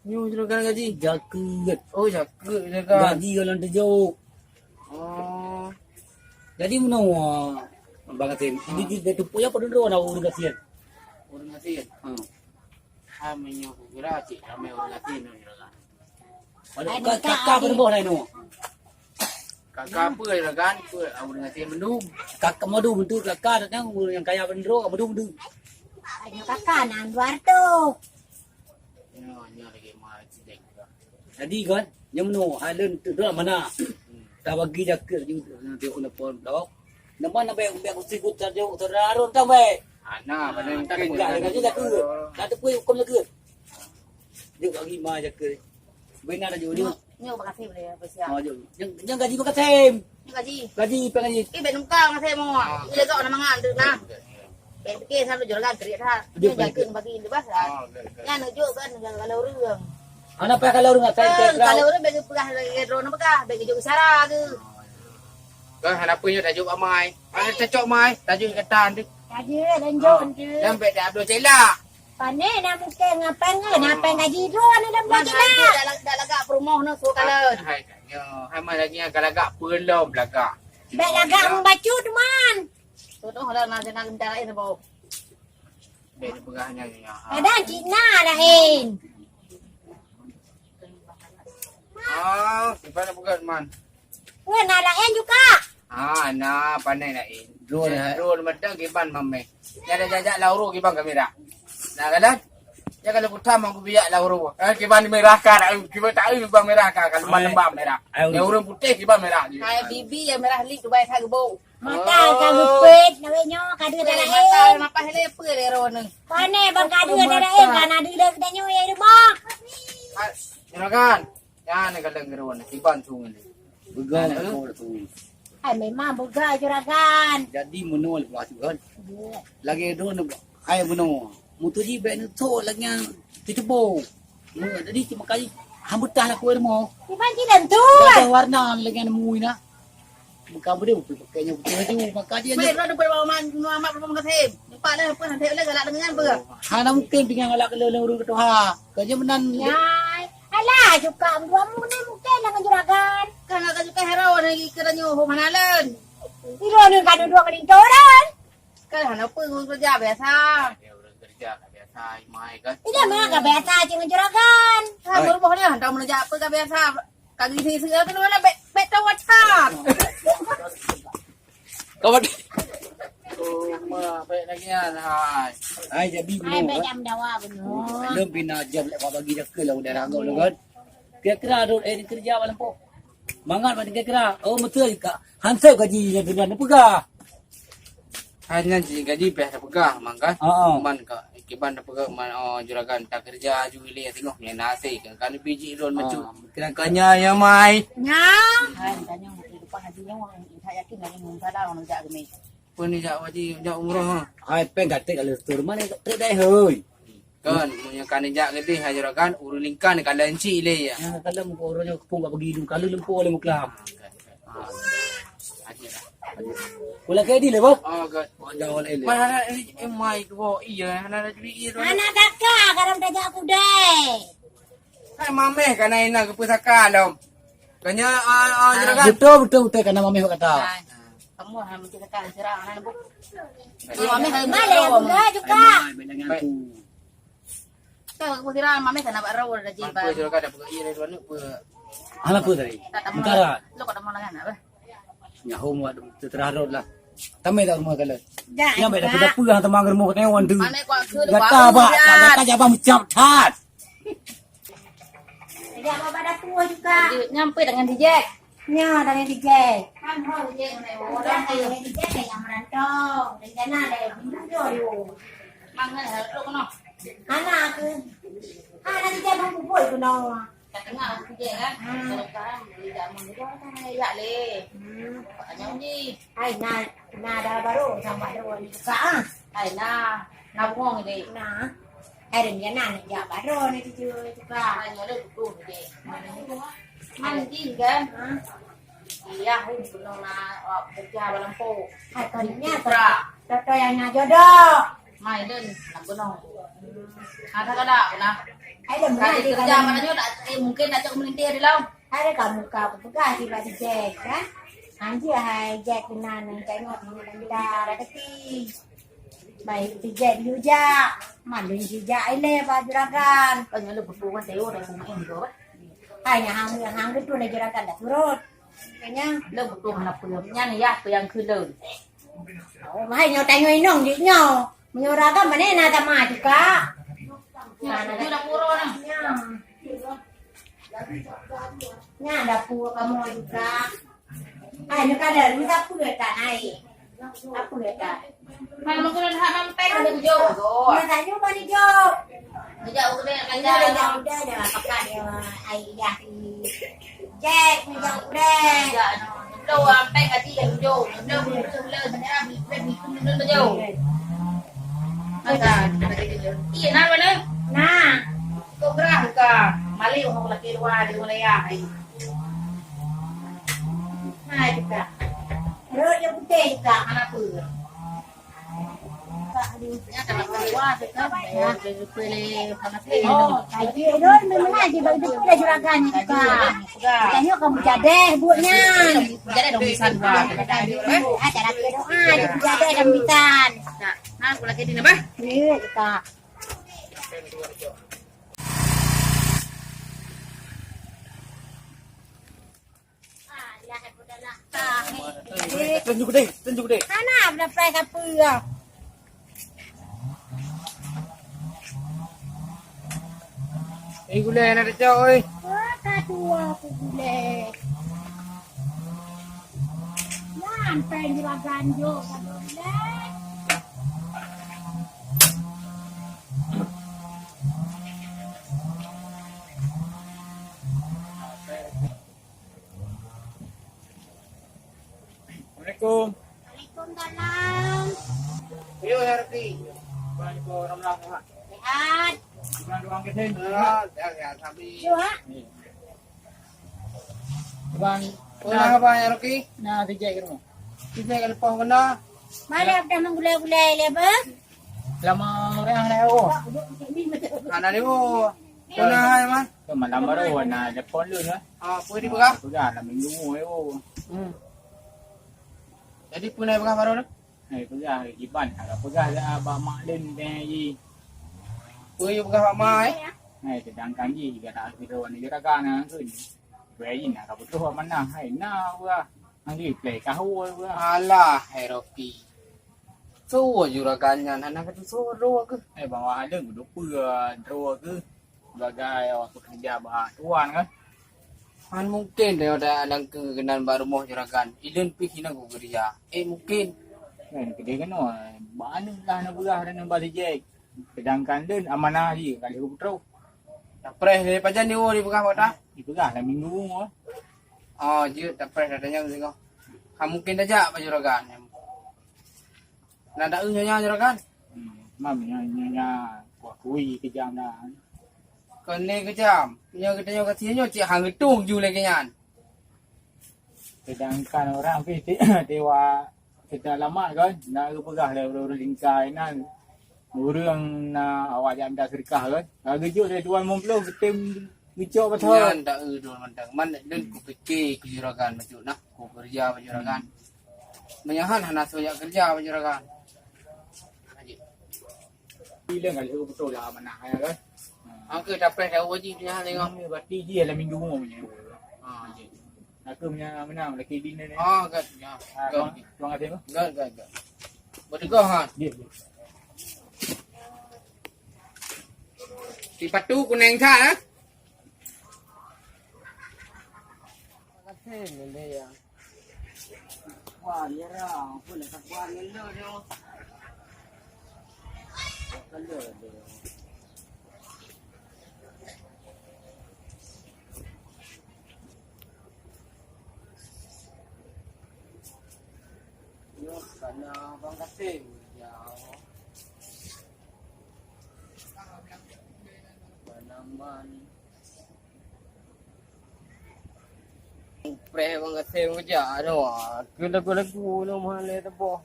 Nyoe juragan gaji. Jakeuet. Oh, jakeuet juragan. Gaji lôn teujok. Oh. Jadi meunoe, Bang Kasim, di, di, di tumpuk ya padum droe na ureueng gasien. Ureueng gasien? Hmm. Ha, meunyoe kukira cit ramé ureueng gasien nyoe juragan. Aduh, ka, ka, ka, ka, ka, ka, ka, Kakak apa ya kan? Apa awak dengan saya mendung? Kakak madu betul kakak datang ureueng nyang kaya bendro madu madu. Hanya kakak nang dua ratus. Ya, hanya lagi mai sidek. Jadi kan, nyang menu halen tu dah mana? Dah bagi jakeuet ju tengok telepon blok. Nama nak baik baik kursi ku tak jauh tak rarun tak baik. Ana pada tak enggak lagi jakeuet. Tak tepui hukum jakeuet. Jok bagi mai jakeuet. Benar jok jok. Nyoe bak Kasim lé, apa siap? Oh, jok. Nyang, nyang gaji bak Kasim. Nyoe gaji. Gaji, peng gaji. Eh, bèk nungkang Kasim mo. Ah, iya, gak nama ngan tu nah. Bèk pikir sama juragan kriet ha. Dia nyoe jaga bagi dia bah. Ah, okey, okey. Nyan nujok kan kalau ureueng. Ana payah kalau ureueng asai. Kalau ureueng bèk peugah lagi droe nama kah, bèk jok isyarat ke. Kan hana pun nyoe tajok amai. Ada cocok mai, tajok ikatan tu. Tajok dan jok tu. Dan bèk dah abloh celak. Pane na mungken ngapai ngai, na pai gaji droe ni dah belajar. Dah, dah lagak peurumoh ni, su kala. Hai, hai, hai, mai lagi ka lagak peulom lagak. Bèk lagak membacut man. Contoh lah na jenang minta lain apa? Bèk dipeugah nyan nya. Ada cina lain. Ah, siapa nak peugah man? Weh, na laén juga. Ah, na pandai laén. Drone, eh? Drone mantong kiban mameh. Nyang ada jajak lauru kiban kamera. Nah, kan? Ya kalau kutam aku biak lauru. Eh, kiban merah ka, kiban tak kiban merah ka, kalau lembah merah. Yang urang putih kiban merah. Hai bibi yang merah lip tu baik tak gebuk. Mata ka geupeut, nawe nyoe ka deuh dah laén. Mata mata hele peue le ro ni. Pane bang ka deuh dah laén, ka na deuh dah kita nyoe ya rumah. Juragan. Nyan ka leng keudroe nyan, kiban su ngon lé. Beuga. Hai, memang beuga juragan. Jadi meunoe lé peulasi kan. Lagèe droe nyan, hai meunoe. Mutu jih bèk neuthok lagèe nyan teuceubo. Jadi cuma kali hang beutah lakoe rumoh. Kiban ci leuntut. Gadoh warna lagèe nyan mui na. Bukan beudeuh, pakainya beutôi laju. Maka dia. Baik, dah dapat bawa man, Muhammad belum kasih. Nampak dah apa nanti lagi galak dengan apa? Hana mungkin dengan galak keu leuleung ureueng keu tuha. Keu jeuem nan. Ya, alah, Cuka meuduwa mungkin, mungkin lah ngon juragan. Kan nak cuka hero ni kita nyoe ho mana len. Ilo ni kan duduk ngon linto len. Kan hana peue ngon kerja biasa. Dia orang kerja kat biasa, mai kan. Tidak mah kat biasa cuma juragan. Ha, berubah dia, dah meunajak apa kat biasa. Kaki sisi tu mana bek bek tahu WhatsApp. Kawan. Oh, ma, baik lagi kan. Hai. Hai, jadi Hai, bunoe, baik kan? Jam dawa bunoe. Lom pina jam lek bagi jakel lah udah ragam tu kan. Kira-kira ada eh kerja malam po. Mangat pada kira-kira. Oh, betul ka. Hansep gaji yang bulan ni peugah. Hanya ji gaji pih dah peugah mang kan. Ha, ha. Man ka kiban dah peugah man, oh, juragan tak kerja ju ile tengok ni nasi kan. Kan biji lon macam. Ha, kira-kira ya mai. Nya. Hai, tanya mungkin depan haji nyawa. That yakin lagi mun sadar mun jak geume. Pun ni jak haji, jak umrah ha. Hai peng gatek kalau setur mana trek dai hoi. Kan mun nyang kan jak gede hai juragan urang lingkan kalau encik le ya. Ya kalau muka orang yang kepung bak bagi hidung kalau lempo oleh muklam. Haji lah. Pula ke di le bah. Oh god. Ada oleh le. Mana ni eh mai ke bo iya hana ada duit iya. Anak kakak garam tajak kudai. Hai mameh kana ina ke pusaka lom. Kanya ah, ah, juragan. Betul betul betul kana mameh kata. Hai. Kamu hana mesti kata sira hana bu. Mameh hai Balik malu. Juga juga. Baik. Kau aku sira mameh kana bak rau dah jilbab. Mampu juragan dah pergi dari luar ni apa? Hana apa tadi? Tak tamu. Mentara. Lo kau dah mau layan apa? Nyaho muat terterah rot lah. Tamai tak rumah kalian? Dah. Nyampe dah pedah pegang teman rumah kena wan tu. Mana kuat ke Gata lupa. Bak, gata jabang macam that. Sejak baba dah tua juga. Nyampe dengan dijek. Nya dengan dijek. Kan hau dijek mana? Dah dengan dijek yang merantau. Rencana ada yang dulu dulu. Mana harus kena? Anak aku. Anak dijek bang pupuk itu nawa. Tak dengar aku je kan. Hmm. Kalau sekarang beli dah mau juga kan ya le. Hmm. Banyak ni. Hai na na dah baru sama ada orang ni juga ah. Hai na na bungong ni. Nah. Hai dia na nak jak baru ni tu juga. Hai nyala betul je. Mandi kan. Ha. Iya, aku belum nak kerja balampo. Hai kau ni. Toto yang nak jodoh. Mai dan nak gunung. Ada kada pernah. Hai dia mula Kali di kerja kanan. Mana nyoe tak eh, mungkin nak cok melintir di laut. Hai dia kamu kau petugas di bak dijek kan. Anjir hai jek kena nang tengok ni dan kita ada keti. Baik dijek dulu jak. Malu dijak ile bak juragan. Kan ada betul kan saya orang sama ini tu. Hai yang hang yang hang betul juragan dah turut. Kanya. Belum betul mana pun. Nyan ya apa yang kena. Oh, hai nyoe tanyoe inong di nyoe. Meunyoe ragam mana na sama juga. Nah, nah, nah. Dah pura nah. Nya. Nya dapur kamu juga. Hai, nak ada, nak apa tak naik? Apa tak? Mana mungkin hak mampir ada jauh. Nak tanya mana jauh? Sejak udah Ini kerja dah dah. Jauh dah dah pakai dia ai dah ni. Jack ni jauh dah. Kerja no. Lo orang peng gaji yang jauh. Lo belum belum lo sebenarnya belum belum belum jauh. Maka iya nak mana? Nah. Kau gerah ke? Malik orang laki luar di wilayah. Nah juga. Rot yang putih juga. Mana pun. Oh, kaji doi memang aja bagi tu dah juragan ni juga. Tanya kamu jadeh buatnya. Jadeh dong pisan. Ah, cara kita doa aja jadeh dong pisan. Nah, aku lagi di nabah. Iya, kita. Tunjuk deh, tunjuk deh. Hana beudapai sapeue. Eh, gulai hana tacok, oi. Wah, ka dua aku gulai. Nyan, pen juragan jo, ka gulai. Assalamualaikum. Waalaikumsalam. Yo, ya Rabbi. Assalamualaikum warahmatullahi wabarakatuh. Sehat. Gimana doang kita? Sehat, sehat, Rabbi. Yo, ha? Bang, pulang apa ya Rocky? Nah, sejak ke rumah. Sejak ke lepas kena. Mana dah menggulai-gulai le, Bang? Lama orang nak oh. Anak dia. Kena hai, Bang. Malam baru na telepon lôn lah. Ah, peue dipeugah? Peugah lah minggu nyoe. Hmm. Jadi peue na peugah baru tu? Eh, peugah Iban, ka peugah lah bak mak lôn teuh ji. Peue yue peugah bak mak, eh? Eh, sedangkan ji ka tak sidroe ni juragan na keu. Peue ji na ka putôh bak manah, hai na peugah. Nang ji pleh kahô peugah. Alah, hai Ropi. Soe juragan nyan hana ka tusoe droe keuh? Eh, bang Wah Aleng kudu peue droe keuh sebagai awak pekerja bak tuan kan? Han mungken teuh ada alangkeu keunan bak rumoh juragan. Ilôn pih hina kukeurija. Eh, mungken. Kan keudeh keunoe, bak aneuk lah na beurah dan na bak sijek. Sedangkan lôn amanah jih ka lheueh kuputroh. Tapreh lé pajan diwoe dipeugah bak ta? Dipeugah lam minggu nyoe. Oh, jeuet tapreh tatanyong singoh. Ka mungken tajak bak juragan. Na daeu nyoe nya juragan? Hmm, mam nyoe nyoe nya kuakui keujam dah. Kon lé keujam. Nyoe geutanyoe ka sie nyoe cit han geutueng ju lé keu nyan. Sedangkan orang pih ti-, tiwa kita lama kan, nak geupeugah lé ureueng lingka inan. Ureueng na awak jak minta sedekah kan. Ka geujok lé dua limong ploh geutem geucok pasal. Nyan dak eu dua mantang. Man lôn kupike keu juragan bacut nah, kukeurija bak juragan. Meunyoe han hana soe jak keureuja bak juragan. Ileng kali beutôi lah manah ya kan. Angke dapreh daun ji punya hal tengok. Kami berarti dia lah minggu umur punya. Ha. Aku punya menang lagi bini ni. Ah, kan. Ya. Ah, Kan. Tuang, tuang ada tu. Kan, kan, kan. Berdegoh ha. Dia. Sipatu kuning tak eh? Makasih ni dia. Wah, dia rang. Apa nak tak buat ngelak dia? Kalau dia. Nyoe kana Bang Kasim, ya. Tanaman. Preh Bang Kasim kejak tu. Ke lagu-lagu nama le teboh.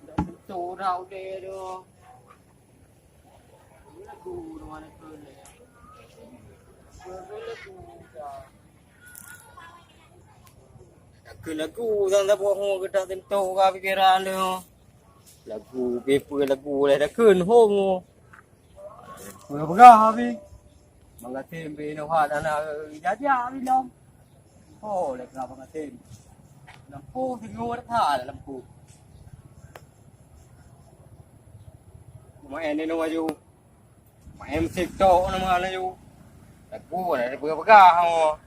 Dak betul dah udah tu. Lagu-lagu sang saboh ngon geudak teuntô ka pikiran lé. Lagu peue lagu lé dakheun hom. Peugah-peugah abi. Mangatem binoe hat aneuk jajak bilom. Oh, lé keu Abang Atem. Lampôh singoh that that lampôh. Maén nyoe aju. Maén TikTok nama aju. Lagu ada peugah-peugah.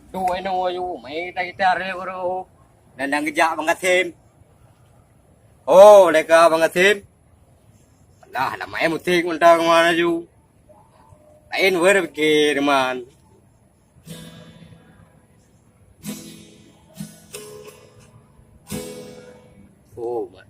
Duek nyoe aju, maén gitar-gitar dia baru. Dan dan geujak Abang Atem. Oh, lé keu Abang Atem. Alah, lam maén musik mantong man aju. Laén weueh pike man. Oh, man.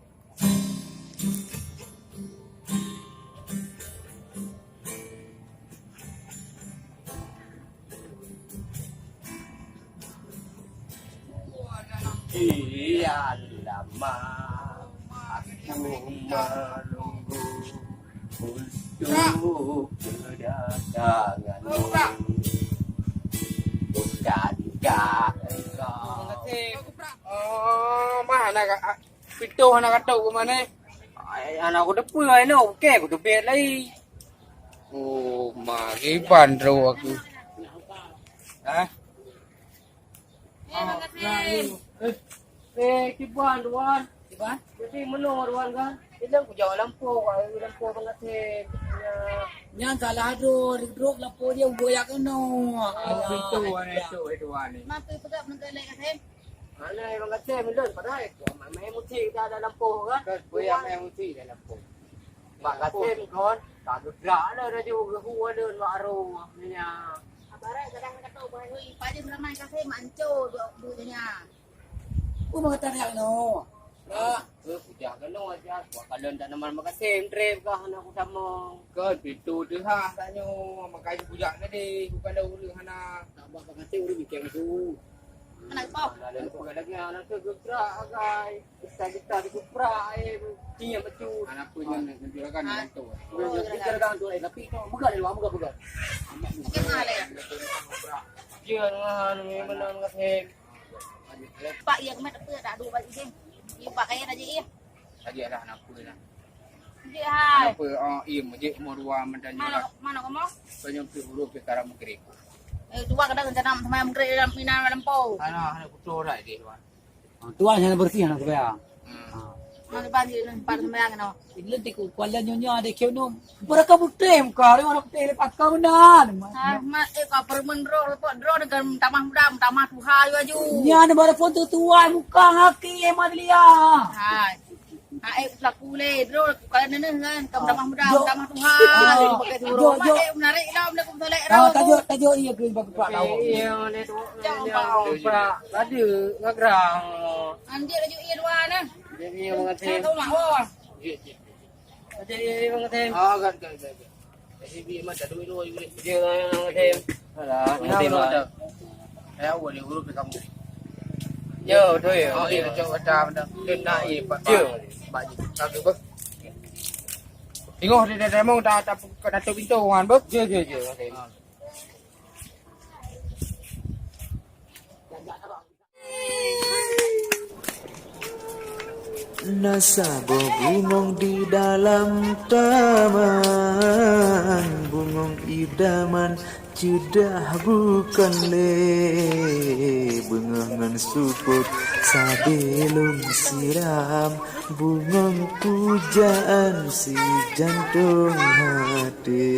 Kian lama aku menunggu untuk kedatanganmu. Bukankah engkau? Oh, mah anak, ah, pintu anak katok ke mana? Ai, anak aku depan, ai, no, okey, aku tebet lagi. Oh, mah, kiban terus aku. Hah? Eh, Bang Kasim. Eh, eh, kiban, Tuan. Kiban? Jadi, meunoe, Tuan, kan? Ilong kujak lampôh, Tuan, lampôh Bang Kasim. Ya. Nyan salah droe, droe lampôh dia, ugoe yak keunoe. Oh, pintu, Tuan, itu, itu, Tuan, ni. Mampu peugah meuntreuk lé Kasim? Mana Bang Kasim, ilong padahai. Main musik dah ada lampôh, kan? Kan, boya main musik dah lampôh. Bang Kasim, kon, tak gerak dah, dah jauh, dah huwa dah, luar roh, punya. Abarat kadang kata, "Bah, hui, pajem ramai kasih, manco, dua, dua nya." Oh, mengata dah, no. Lah, eh, kujak keunoe aja. Buat kalon tak nama makasih, trip kah anak aku sama. Kan, pintu tu ha, tak nyo. Makanya kujak tadi, bukan dah urus hana. Tak buat makasih, urus bikin aku. Mana kau? Ada lupa lagi anak tu gerak agai. Kita-kita di kuprak, eh, tiap betul. Anak pun yang nak juragan, ah, gantung. Oh, juragan. Juragan tu, eh, tapi kau pegang di luar, pegang, pegang. Okey, mahal, eh. Dia dengan ni mana dengan hem. Pak, iya, kemat apa tak ada ubat izin? Iya, Pak, kaya raja, iya. Saja lah, anak pun lah. Jek hai. Anak pun, oh, iya, jek umur dua macam ni. Mana, mana kamu? Penyempi huruf ke karam mengkrik. Eh, tua kadang rencana semayang mengkrik dalam, dalam lampau. Anak, anak betul lah dia, tuan. Ah, tuan yang bersih anak saya. Hmm. Ah. Mana depan dia, depan semayang, no. Ini di kuala nyonya ada keu no. Mereka putih muka, dia orang putih lepas kau benar. Ah, mat, eh, kau permen roh, lepas roh dengan tamah muda, tamah tuha juga ju. Nya ada baru pun tu tuan muka ngaki, eh, Madlia. Hai. Ha, eh, pelaku le, bro, kalau neuneuh kan, kamu tamah muda, tamah tuha, pakai suruh, jok, jok. Mak, eh, menarik lah, benda kum solek. Ah, tajuk, tajuk iya ke bagi pak tahu. Iya, mana tu? Jangan bau. Pak, ada ngagrang. Anjir laju iya dua nah. Jadi iya mengatai. Tahu mak, wah. Jadi iya mengatai. Ah, kan, kan, kan. Jadi, bi mat dah duit dua juta. Dia orang yang ada. Alah, nanti mak. Ya, awak ni urut kamu. Yo, tu ya. Oh, iya, cakap kata benda. Dia nak, iya, Pak. Ya. Pak Ji. Satu, bos. Tengok dia dah demong dah, dah, dah tutup pintu, kan, bos? Ya, ya, ya. Na saboh bungong di dalam taman, bungong idaman ceudah bukon lé, beungoh ngon seupôt sabe lôn siram, bungong pujaan si jantông haté,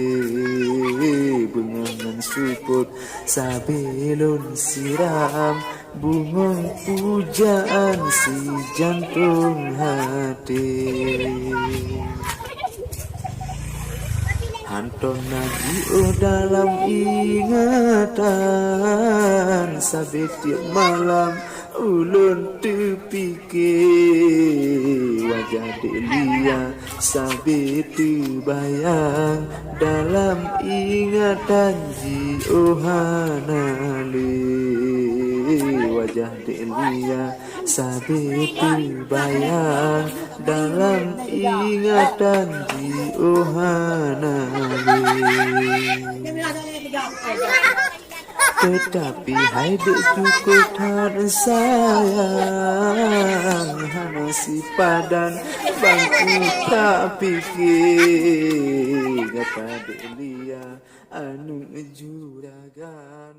beungoh ngon seupôt sabe lôn siram, bungong pujaan si jantông haté. Hantom na jiôh dalam ingatan, sabe tiep malam ulôn teupike wajah Dek Lia. Sabe teubayang dalam ingatan jiôh hana lé, wajah Dek Lia. Sabe teubayang dalam ingatan jiôh hana lé. Teutapi hai Dek, cukôp that sayang, hana sipadan ban ku tapike gata Dek Lia aneuk juragan.